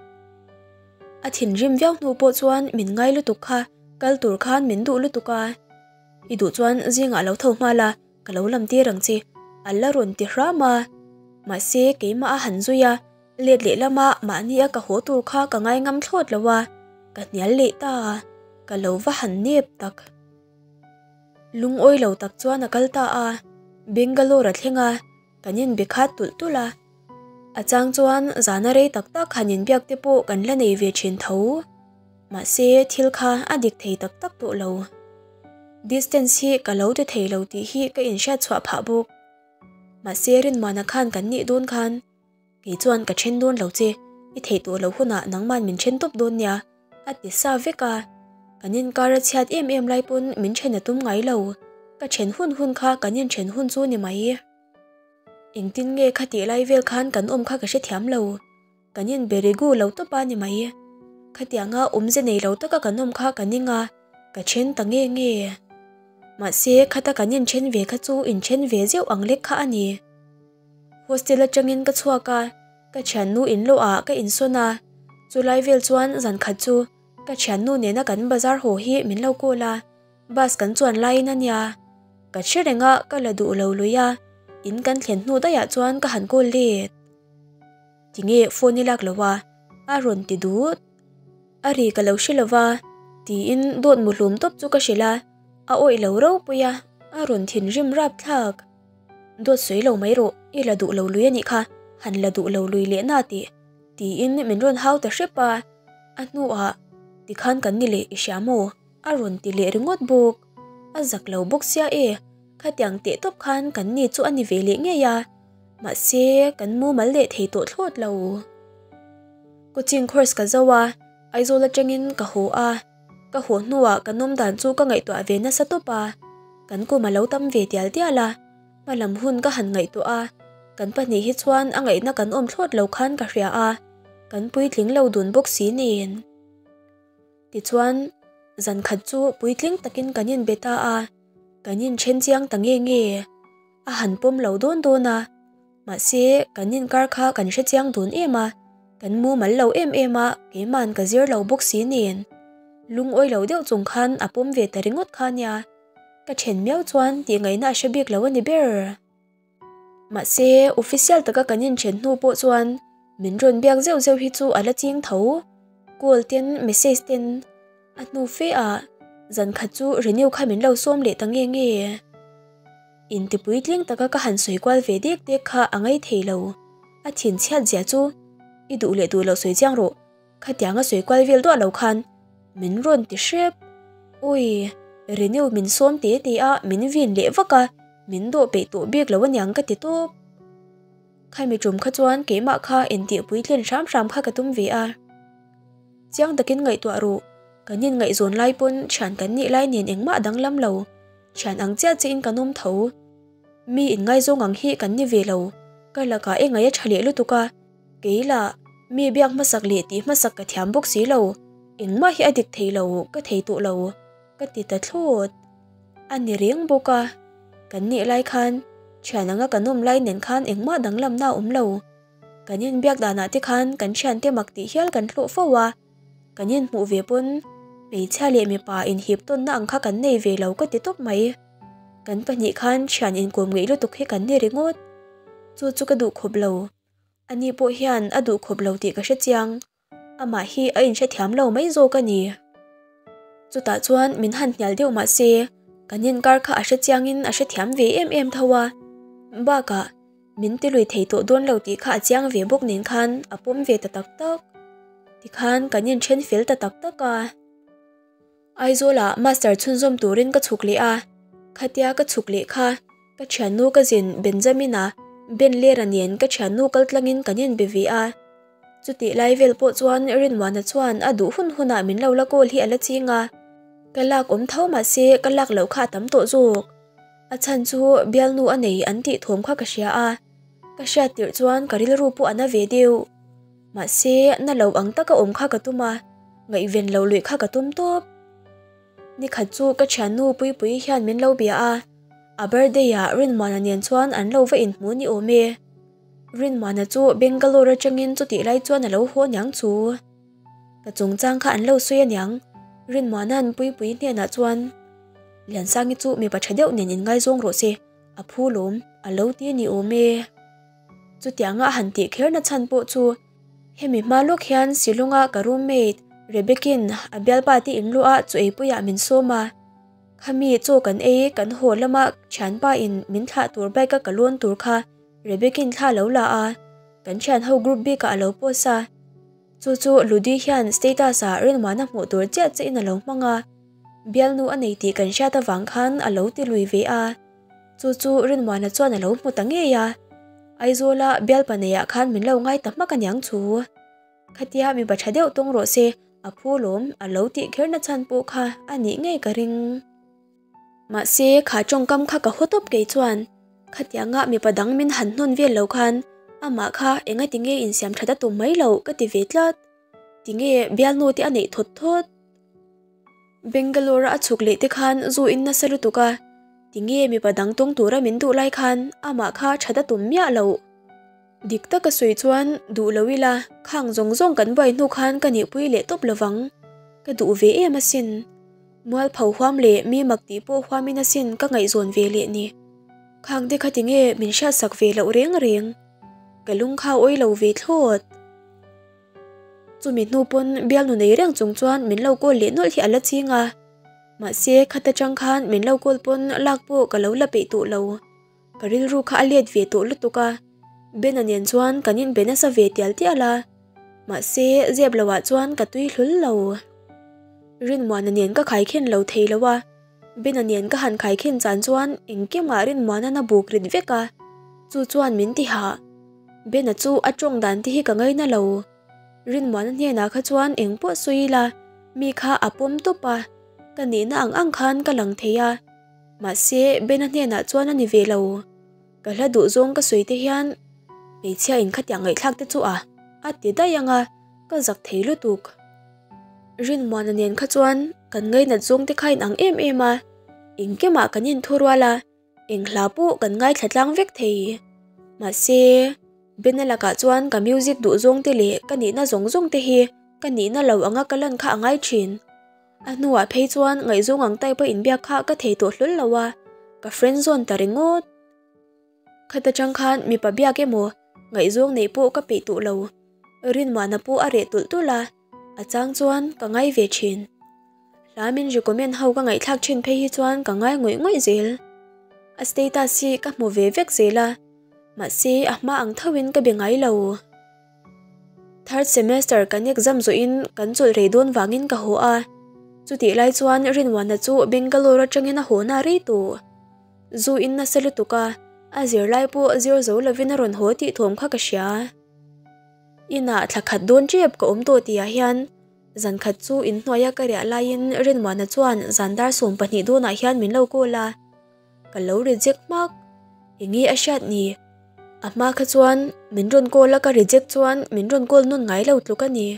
A thinrim viau hnu pawh chuan min ngai lutuk kha, kal tur khan min duh lutuk a. I duh chuan zingah lo tho hma la, ka lo lam tir ang che, a la rawn ti hram a. Mahse, keimah a han zui a, Let leh lama mahni a ka haw tur kha ka ngai ngam thlawt lo a, ka hnial leh ta a, ka lo va han nep tak. Lungawi lo tak chuan a kal ta a, Bangalore a thleng a, kan inbe khat tulh tulh a. A chang chuan zana rei tak tak han inbiak te pawh kan la nei ve thin tho. Mahse thil kha a dik thei tak tak tawh lo. Distance hi ka lo ti thei lo tih hi ka inhriat chhuah phah bawk. Mahse Rinmuana khan kan nih dawn khan Kei chuan ka then dawn lo che, i theih tawh loh hunah nangman min then tawp dawn nia, a ti sa vek a. Kan inkar a chhiat em em lai pawn min then a tum ngai lo, ka then hun hun kha kan inthen hun chu ni mai. Engtin nge khatih lai vel khan kan awm kha ka hrethiam lo, kan inbe regu lo tawp a ni mai. Khatianga awmze nei lo taka kan awm kha ka ning a, ka then ta nge nge. Mahse khata kan inthen ve kha chu inthen ve zeuh ang lek kha a ni. Hostel atangin ka chhuak a, ka thiannu inlawh ah ka insawn a, chulai vel chuan zan khat chu ka thiannu nena kan bazar haw hi min lo call a, bus kan chuan laiin a nia. Ka hre reng a, ka la duh lo lui a, in kan thlen hnu daih ah chuan ka han call let. Tinge phone i lak lo a? a rawn ti dut. A ri ka lo hre lo va, tiin dawt muhlum tawp chu ka hrilh a, a awih lo ropui a, a rawn thinrim rapthlak. Dawt sawi lo mai rawh, i la duh lo lui a nih kha, han la duh lo lui leh na tih tiin min rawn hau ta hrep a, a hnuah tikhan kan ni leh i hria maw? a rawn ti leh ringawt bawk. A zak lo bawk sia e, khatiang teh tawp khan kan ni chu a ni ve leh ngei a, mahse kan mumal leh thei tawh thlawt lo. Coaching course ka zo a, Aizawl atangin ka haw a, ka haw hnuah ka nawm dan chu ka ngaihtuah ve nasa tawp a, kan kum a lo tam ve tial tial a, hmalam hun ka han ngaihtuah a, kan pahnih hi chuan a ngaihna kan awm thlawt lo khan ka hria a, kan puitling lo dun bawk si nen. Tichuan, zan khat chu puitling takin kan inbe ta a, kan inthen chiang ta nge nge. A han pawm lo dawn dawn a, mahse kan inkar kha kan hre chiang dun em a, kan mumal lo em em a, keima'n ka zir lo bawk si nen. Lungawi lo deuh chung khan a pawm ve ta ringawt kha nia, ka then miau chuan tih ngaihna a hre bik lo a ni ber. Mahse official taka kan inthen hnu pawh chuan min rawn biak zeuh zeuh hi chu a la ching tho, call ten message ten. A hnu fe ah zan khat chu renew kha min lo sawm leh ta nge nge. Intipui tling taka ka han sawi kual ve dek dek kha a ngai thei lo. A thin chhiat zia chu i duh leh duh loh sawi chiang rawh, khatianga sawi kual vel duah lo khan min rawn ti hrep. Awi, renew min sawm te te a min vin leh vak a, min dawh peih tawh bik lo aniang ka ti tawp. Khami tum kha chuan keimah kha intih puitlin hram hram kha ka tum ve a. Chiang takin ngaihtuah ru, kan inngaihzawn lai pawn thian kan nih lai nen engmah danglam lo, thian ang chiah chiahin kan awm tho. Mi inngaizawng ang hi kan ni ve lo, ka lakah e ngaih a tha leh lutuk a, kei lah mi biak hmasak leh tih hmasak ka thiam bawk si lo, engmah hi a dik thei lo, ka thei tawh lo, ka ti ta thlawt. A ni reng bawk a, kan nih lai khan thian anga kan awm lai nen khan engmah danglamna a awm lo. Kan inbiak danah te khan kan thiante mak tih hial kan hlawh fo a, kan inhmuh ve pawn hmeichhia leh mipa inhip tawnna ang kha kan nei ve lo ka ti tawp mai. Kan pahnih khan thian inkawm ngeih lutuk hi kan ni ringawt. Chu chu ka duh khawp lo. Ani pawh hian a duh khawp lo tih ka hre chiang. Amah hi a inhrethiam lo mai zawk a ni. Chutah chuan min han hnial deuh mah se, kan inkar kha a hrechiangin a hrethiam ve em em tho a. Bakah, min tilui thei tawh dawn lo tih kha a chiang ve bawk nen khan a pawm ve ta tak tak. Tikhan kan inthen fel ta tak tak a. Aizawlah master chhunzawm turin ka chhuk leh a, khatia ka chhuk leh kha ka thiannu ka zin Benjamin-a Ben Lera nen ka thiannu kal tlangin kan inbe ve a. Chutih lai vel pawh chuan Rinmuana chuan a duh hun hunah min lo la kawl hi a la ching a, ka lak awm tho mahse ka lak loh kha a tam tawh zawk. A chhan chu bialnu a nei an tih thawm kha ka hria a, ka hriat tirh chuan ka rilru pawh a na ve deuh. Mahse, na lo ang taka awm kha ka tum a, ngaihven lo luih kha ka tum tawp. Nikhat chu ka thiannu Puipuii hian min lo bia a, a birthday ah Rinmuana nen chuan an lo va inhmu ni awm e. Rinmuana chu Bangalore atangin chutih lai chuan a lo haw niang chu. Ka chungchang kha an lo sawi aniang, Rinmuana'n Puipuii hnenah chuan, Liansangi chu mipa tha deuh nen inngaizawng rawh se, a phu lawm, a lo ti ni awm e. Chutianga a han tih kherna chhan pawh chu hemi hma lawk hian Shillong-a ka roommate Rebecca-in a bialpa te in luah a chaw eipuiah min sawm a. Khami chaw kan ei kan haw lama thianpa in min thlah tur bike a ka lawn tur kha Rebecca-in thla a lo la a, kan thianho group bikah a lo post a. Chu chu Ludi hian status ah rinmuana hmuh tur chiah chiah in a lo hmang a, bialnu a nei tih kan hriat avang khan a lo ti lui ve a. Chu chu Rinmuana chuan a lo hmu ta ngei a, Aizawla bialpa neiah khan min lo ngai ta hmak aniang chu. Khatia mipa tha deuh tawng rawh se, a phu lawm a lo tih kherna chhan pawh kha a nih ngei ka ring. Mahse, kha tawngkam kha ka haw tawp kei chuan khatianga mipa dang min han hnawn vel lo khan amah kha engati nge insiam that a tum mai lo ka ti ve tlat. Tinge bialnu te a neih thawt thawt? Bangalore-a a chhuk leh te khan zu in nasa lutuk a, tinge mipa dang tawng tura min duh lai khan amah kha that a tum miah loh. Dik taka sawi chuan duh lo ila khang zawng zawng kan buai hnu khan ka nihpui leh tawp lovang. Ka duh ve em asin. Mualpho huam leh mi mak tih pawh huamin asin ka ngaihzawn ve leh ni. Khang te kha tinge min hriatsak ve loh reng reng. Ka lung kha awi lo ve thlawt. Chumi hnu pawn bialnu nei reng chung chuan min lo call leh nawlh hi a la ching a, mahse khata tang khan min lo call pawn lak pawh ka lo la peih tawh lo. Ka rilru kha a let ve tawh lutuk a, Bena nen chuan kan inbe nasa ve tial tial a, mahse zep loah chuan ka tui hlul lo. Rinmuana nen ka khaikhin lo thei lo a, Bena nen ka han khaikhin chan chuan engkimah Rinmuana'n a buk rit vek a, chu chuan min ti hah. Bena chu a tawng dan te hi ka ngaina lo. Rinmuana hnenah kha chuan eng pawh sawi ila mi kha a pawm tawp a, ka nihna ang ang khan ka lang thei a. Mahse Bena hnenah chuan a ni ve lo. Ka hla duh zawng ka sawi te hian hmeichhia in khatiang ngaihthlak te chu a a ti daih ang a, ka zak thei lutuk. Rinmuana nen kha chuan kan ngainat zawng te kha in ang em em a, engkimah kan inthu rual a, eng hla pawh kan ngaithla tlang vek thei. Mahse, Bena lakah chuan ka music duh zawng te leh ka nihna zawng zawng te hi ka nihna lo anga ka lan kha a ngai thin. A hnuah phei chuan ngaihzawng ang type a inbiak kha ka thei tawh hlawl lo a, ka friend zone ta ringawt. Khat atang khan mipa biak emaw ngaihzawng neih pawh ka peih tawh lo. Rinmuana pawh a reh tulh tulh a, a chang chuan ka ngai ve thin. Hla min recommend ho ka ngaihthlak thin phei hi chuan ka ngai ngawih ngawih zel. A status hi ka hmu ve vek zel a, mahse a hma ang thoin ka be ngai lo. Third semester kan exam zawhin kan chawlh rei dawn vangin ka haw a, chutih lai chuan Rinwana chu Bangalore atangin a haw na rei tawh. Zu in nasa lutuk a, a zirlai pawh zir zo lovin a rawn haw tih thawm kha ka hria. Inah thla khat dawn tep ka awm tawh tihah hian zan khat chu inhnuaia ka riah laiin Rinwana chuan zan dar 12 dawnah hian min lo call a. Ka lo reject hmak. Enge a hriat ni? A hma kha chuan min rawn call a ka reject chuan min rawn call nawn ngai lo tluk a ni.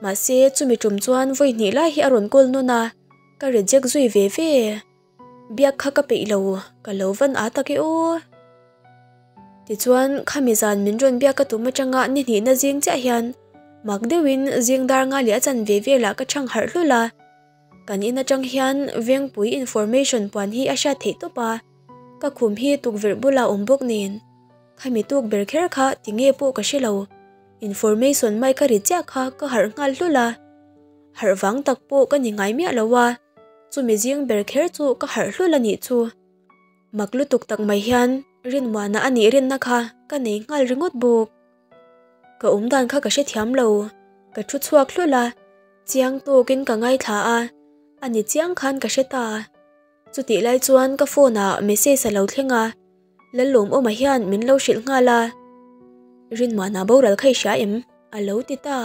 Mahse chumi tum chuan vawi hnih lai hi a rawn call nawn a, ka reject zui ve ve. Biak kha ka peih lo, ka lo van a tak e aw. Tichuan khami zan min rawn biak ka tum atanga ni hnihna zing chiah hian mak deuhin zing dar nga leh a chanve velah ka chhang harh hlul a. Kan in atang hian Vengpui information puan hi a hriat theih tawp a, ka khum hi tukverh bulah awm bawk nen. Khami tuk ber kher kha tinge pawh ka hre lo, information mai ka ri chiah kha ka harh nghal hlul a. Harh vang tak pawh ka ni ngai miah lo a, chumi zing ber kher chu ka harh hlul a nih chu. Mak lutuk tak mai hian rinmuana a nih rinna kha ka nei nghal ringawt bawk. Ka awm dan kha ka hrethiam lo, ka thu chhuak hlul a, chiang tawkin ka ngaithla a, a ni chiang khan ka hre ta. Chutih lai chuan ka phone ah message a lo thleng a, Lallawmawma hian min lo hrilh nghal a. Rinmuana boral kha i hria em? a lo ti ta.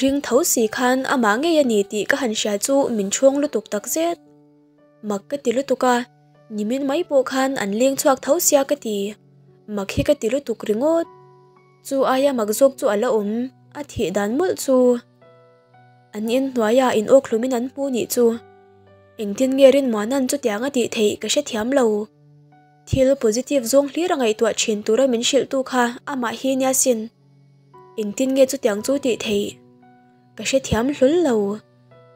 Ring tho si khan amah ngei a ni tih ka han hria chu min chhawng lutuk takzet. Mak ka ti lutuk a. Nimin mai pawh khan an leng chhuak tho sia ka ti. Mak hi ka ti lutuk ringawt. Chu aia mak zawk chu a la awm, a thih dan mawlh chu. An in hnuaia in awk hlumin an hmu nih chu. Engtin nge Rinmuana'n chutiang a tih theih ka hrethiam lo. Thil positive zawng hlir a ngaihtuah thin tura min hrilhtu kha amah hi nia sin. Engtin nge chutiang chu tih theih? Ka hrethiam hlul lo.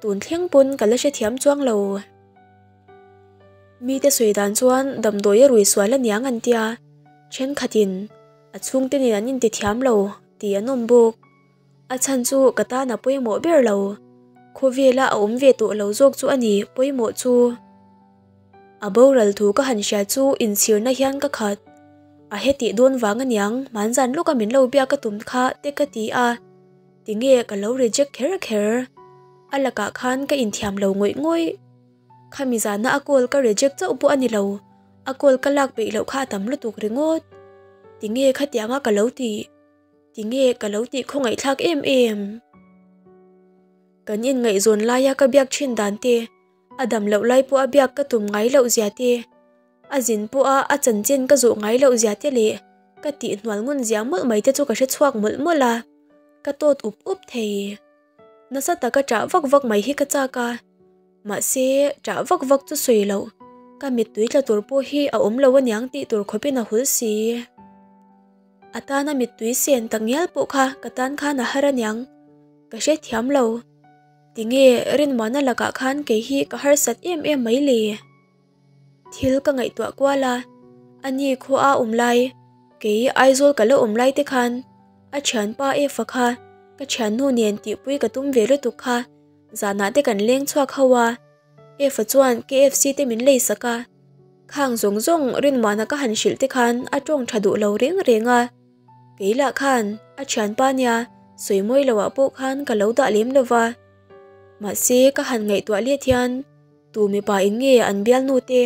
Tun thleng pawn ka la hrethiam chuang lo. Mite sawi dan chuan damdawi a rui sual aniang an tia, thenkhatin a chhungte nen an intithiam lo tih an awm bawk. A chhan chu ka tan a pawimawh ber lo, khawvela a awm ve tawh lo zawk chu a ni pawimawh chu. A boral thu ka han hria chu inchhirna hian ka khat. A hetih dawn vang aniang hmanzan lawka min lo biak a tum kha te ka ti a. Tinge ka lo reject kher kher? A lakah khan ka inthiam lo ngawih ngawih. Khami zana a call ka reject chauh pawh a ni lo, a call ka lak peih loh kha a tam lutuk ringawt. Tinge khatianga ka lo tih? Tinge ka lo tih khawngaihthlak em em? Kan inngaihzawn laia ka biak thin dan te, a dam loh lai pawh a biak ka tum ngai loh zia te, a zin pawha a chanchin ka zawh ngai loh zia te leh ka tih hnual ngun zia mawlh mai te chu ka hre chhuak mawlh mawlh a, ka tawt up up thei. Nasa taka ṭah vak vak mai hi ka chak a. Mahse, ṭah vak vak chu sawi loh, ka mittui tla tur pawh hi a awm lo aniang tih tur khawpin a hul si. A tana mittui sen tak ngial pawh kha ka tan khan a har aniang, ka hrethiam lo. Tinge Rinmuana lakah khan kei hi ka harsat em em mai le? Thil ka ngaihtuah kual a, a ni khua a awm lai, kei Aizawl ka la awm lai te khan a thianpa Efa kha ka thiannu nen tihpui ka tum ve lutuk kha zanah te kan leng chhuak ho a, Efa chuan KFC te min lei sak a. Khang zawng zawng Rinmuana ka han hrilh te khan a tawng tha duh lo reng reng a, kei lah khan a thianpa nia sawi mawi loh ah pawh khan ka lo dah lem lova. Mahse ka han ngaihtuah let hian tu mipa in nge an bialnu te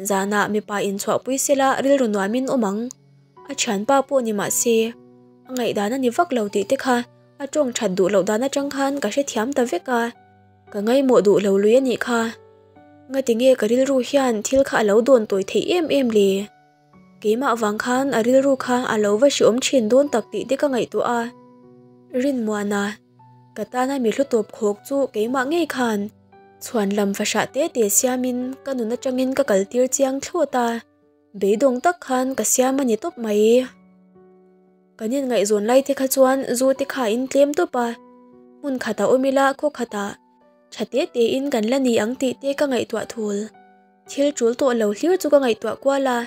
zanah mipa in chhuahpui sela rilru nuamin awm ang. A thianpa pawh ni mahse a ngaihdan a ni vak lo tih te kha a tawng that duh loh dan atang khan ka hrethiam ta vek a. Ka ngaihmawh duh lo lui a nih kha. Ngati nge ka rilru hian thil kha a lo dawn tawi theih em em le? Keimah vang khan a rilru kha a lo va hriawm thin dawn tak tih te ka ngaihtuah a. Rinmuana, ka tana mi hlu tawp khawk chu keimah ngei khan chhuan lam fahrah te te siamin ka nun atangin ka kaltir chiang thlawt a. Beidawng tak khan ka siam a ni tawp mai. Kan inngaihzawn lai te kha chuan zu te kha in tlem tawp a, hmun khatah awm ila khaw khatah tha te te in kan la ni ang tih te ka ngaihtuah thul. Thil tul tawh lo hlir chu ka ngaihtuah kual a,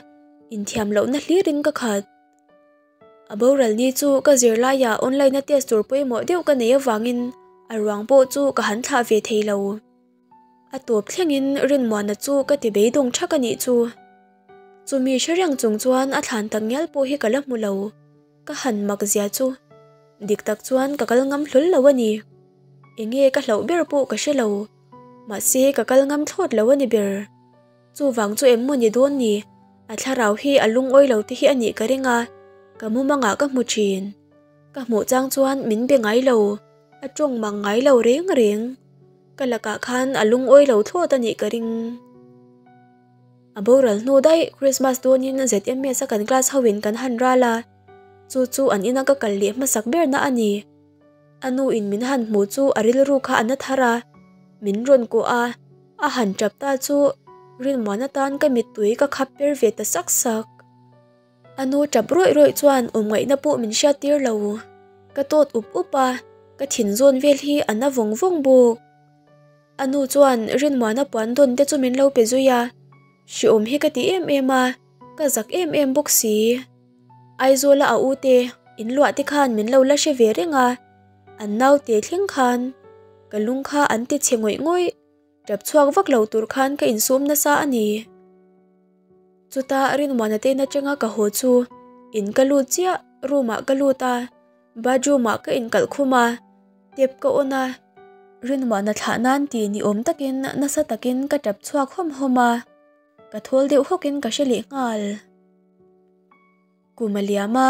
inthiam lohna hlirin ka khat. A boral ni chu ka zirlaiah online a test tur pawimawh deuh ka nei avangin a ruang pawh chu ka han thlah ve thei lo. A tawp thlengin Rinmuana chu ka ti beidawng thak a nih chu. Chumi hre reng chung chuan a thlan tak ngial pawh hi ka la hmu lo. Ka han mak zia chu. Dik tak chuan ka kal ngam hlawl lo a ni. Enge ka hlauh ber pawh ka hre lo. Mahse ka kal ngam thlawt lo a ni ber. Chuvang chu em maw ni dawn ni? A thlarau hi a lungawi lo te hi a nih ka ring a, ka mumangah ka hmu thin. Ka hmuh chang chuan min be ngai lo, a tawng mang ngai lo reng reng. Ka lakah khan a lungawi lo thlawt a nih ka ring. A boral hnu daih Christmas dawnin ZMS a kan class ho in kan han ral a, chu chu an ina ka kal leh hmasak berna a ni. A nu in min han hmu chu a rilru kha a na thar a, min rawn kawh a, a han tap ta chu Rinmuan atan ka mittui ka khap per ve ta sak sak. A nu tap rawih rawih chuan awmngaihna pawh min hriattir lo. Ka tawt up up a, ka thin zawn vel hi a na vawng vawng bawk. A nu chuan Rinmuana puan dawn te chu min lo pe zui a, hriawm hi ka ti em em a, ka zak em em bawk si. Aizawla a u te in luah te khan min lo la hre ve reng a, an naute thleng khan ka lung kha an ti chhe ngawih ngawih. Tap chhuak vak lo tur khan ka insum nasa a ni. Chuta Rinmuana te in atanga ka haw chu in ka lut chiah, room ah ka lut a, bathroom ah ka inkalh khum a, tap ka on a, Rinmuana thlah nan ti ni awm takin nasa takin ka tap chhuak hawm hawm a, ka thawl deuh hawkin ka hre leh nghal. Kum a liam a,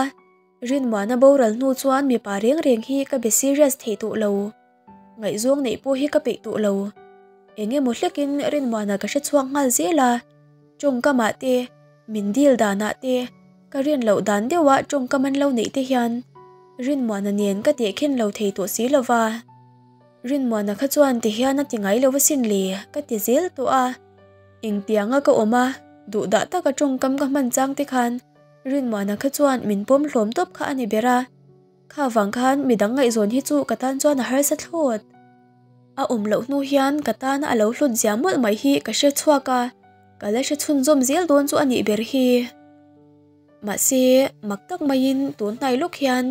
Rinmuana boral hnu chuan mipa reng reng hi ka be serious thei tawh lo. Ngaihzawng neih pawh hi ka peih tawh lo. Eng emaw hlekin Rinmuana ka hre chhuak nghal zel a, tawngkamah te, min dil danah te, ka rin loh dan deuha tawngkam an lo neih te hian Rinmuana nen ka tehkhin lo thei tawh si lo va. Rinmuana kha chuan ti hian a ti ngai lo asin le ka ti zel tawh a. Engtianga ka awm a, duhdah taka tawngkam ka hman chang te khan Rinmuana kha chuan min pawm hlawm tawp kha a ni ber a. Kha vang khan midang ngaihzawn hi chu ka tan chuan a harsa thlawt. A awm loh hnu hian ka tana a lo hlut zia mawlh mai hi ka hre chhuak a, ka la hre chhunzawm zel dawn chu a nih ber hi. Mahse, mak tak maiin tun hnai lawk hian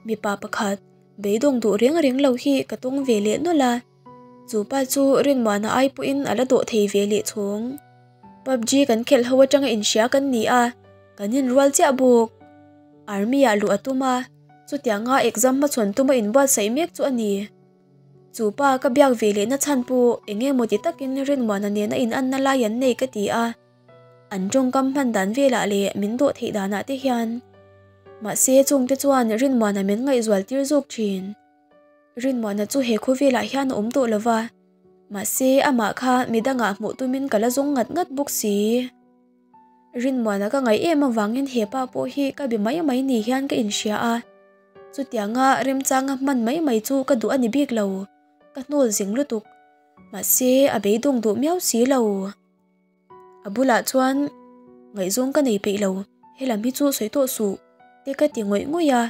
mipa pakhat beidawng duh reng reng lo hi ka tawng ve leh nawlh a, chu pa chu Rinmuana ai pawhin a la dawh thei ve leh chhawng. PUBG kan khelh ho atanga inhria kan ni a, kan inrual chiah bawk. Army ah luh a tum a, chutianga exam hmachhawn tuma inbuatsaih mek chu a ni. Chu pa ka biak ve lehna chhan pawh eng emaw ti takin Rinmuana nena inanna lai an nei ka ti a, an tawngkam hman dan velah leh min dawh theih danah te hian. Mahse chungte chuan Rinmuana min ngaihzual tir zawk thin. Rinmuana chu he khawvelah hian a awm tawh lo va, mahse amah kha midangah hmuh tumin ka la zawng ngat ngat bawk si. Rinmuana ka ngaih em avangin he pa pawh hi ka be mai mai ni hian ka inhria a, chutianga remchanga hman mai mai chu ka duh a ni bik lo, ka hnawl zing lutuk. Mahse a beidawng duh miau si lo. A bulah chuan ngaihzawng ka nei peih lo, helam hi chu sawi tawh suh te ka ti ngawih ngawih a,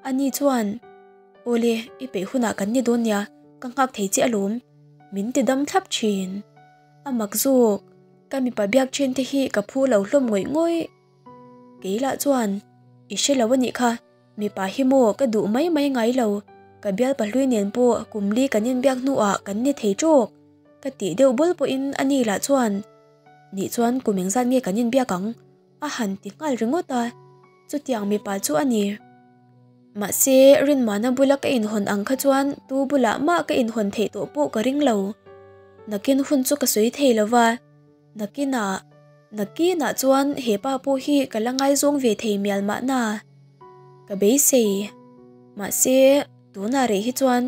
ani chuan Awle i peih hunah kan ni dawn nia, ka nghak thei che alawm, min ti dam thlap thin. A mak zawk, ka mipa biak thin te hi ka phu lo hlawm ngawih ngawih. Kei lah chuan i hre lo anih kha, mipa hi maw ka duh mai mai ngai lo, ka bial pahlui nen pawh kum li kan inbiak hnuah kan ni thei tawk. Ka tih deuh bul pawhin a ni lah chuan, Nih chuan kum engzat nge kan inbiak ang? A han ti nghal ringawt a, chutiang mipa chu a ni. Mahse, Rinmuana bula ka inhawn ang kha chuan tu bulah mah ka inhawn theih tawh pawh ka ring lo. Nakin hun chu ka sawi thei lo va, nakinah, nakinah chuan he pa pawh hi ka la ngaizawng ve thei mial mahna. Ka beisei. Mahse, tunah rih hi chuan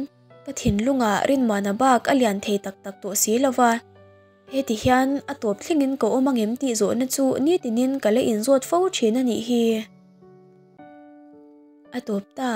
ka thinlungah Rinmuana bak a lian thei tak tak tawh si lo va. Heti hian a tawp thlengin ka awm angem tih zawhna chu nitinin ka la inzawt fo thin a nih hi. A tawp ta.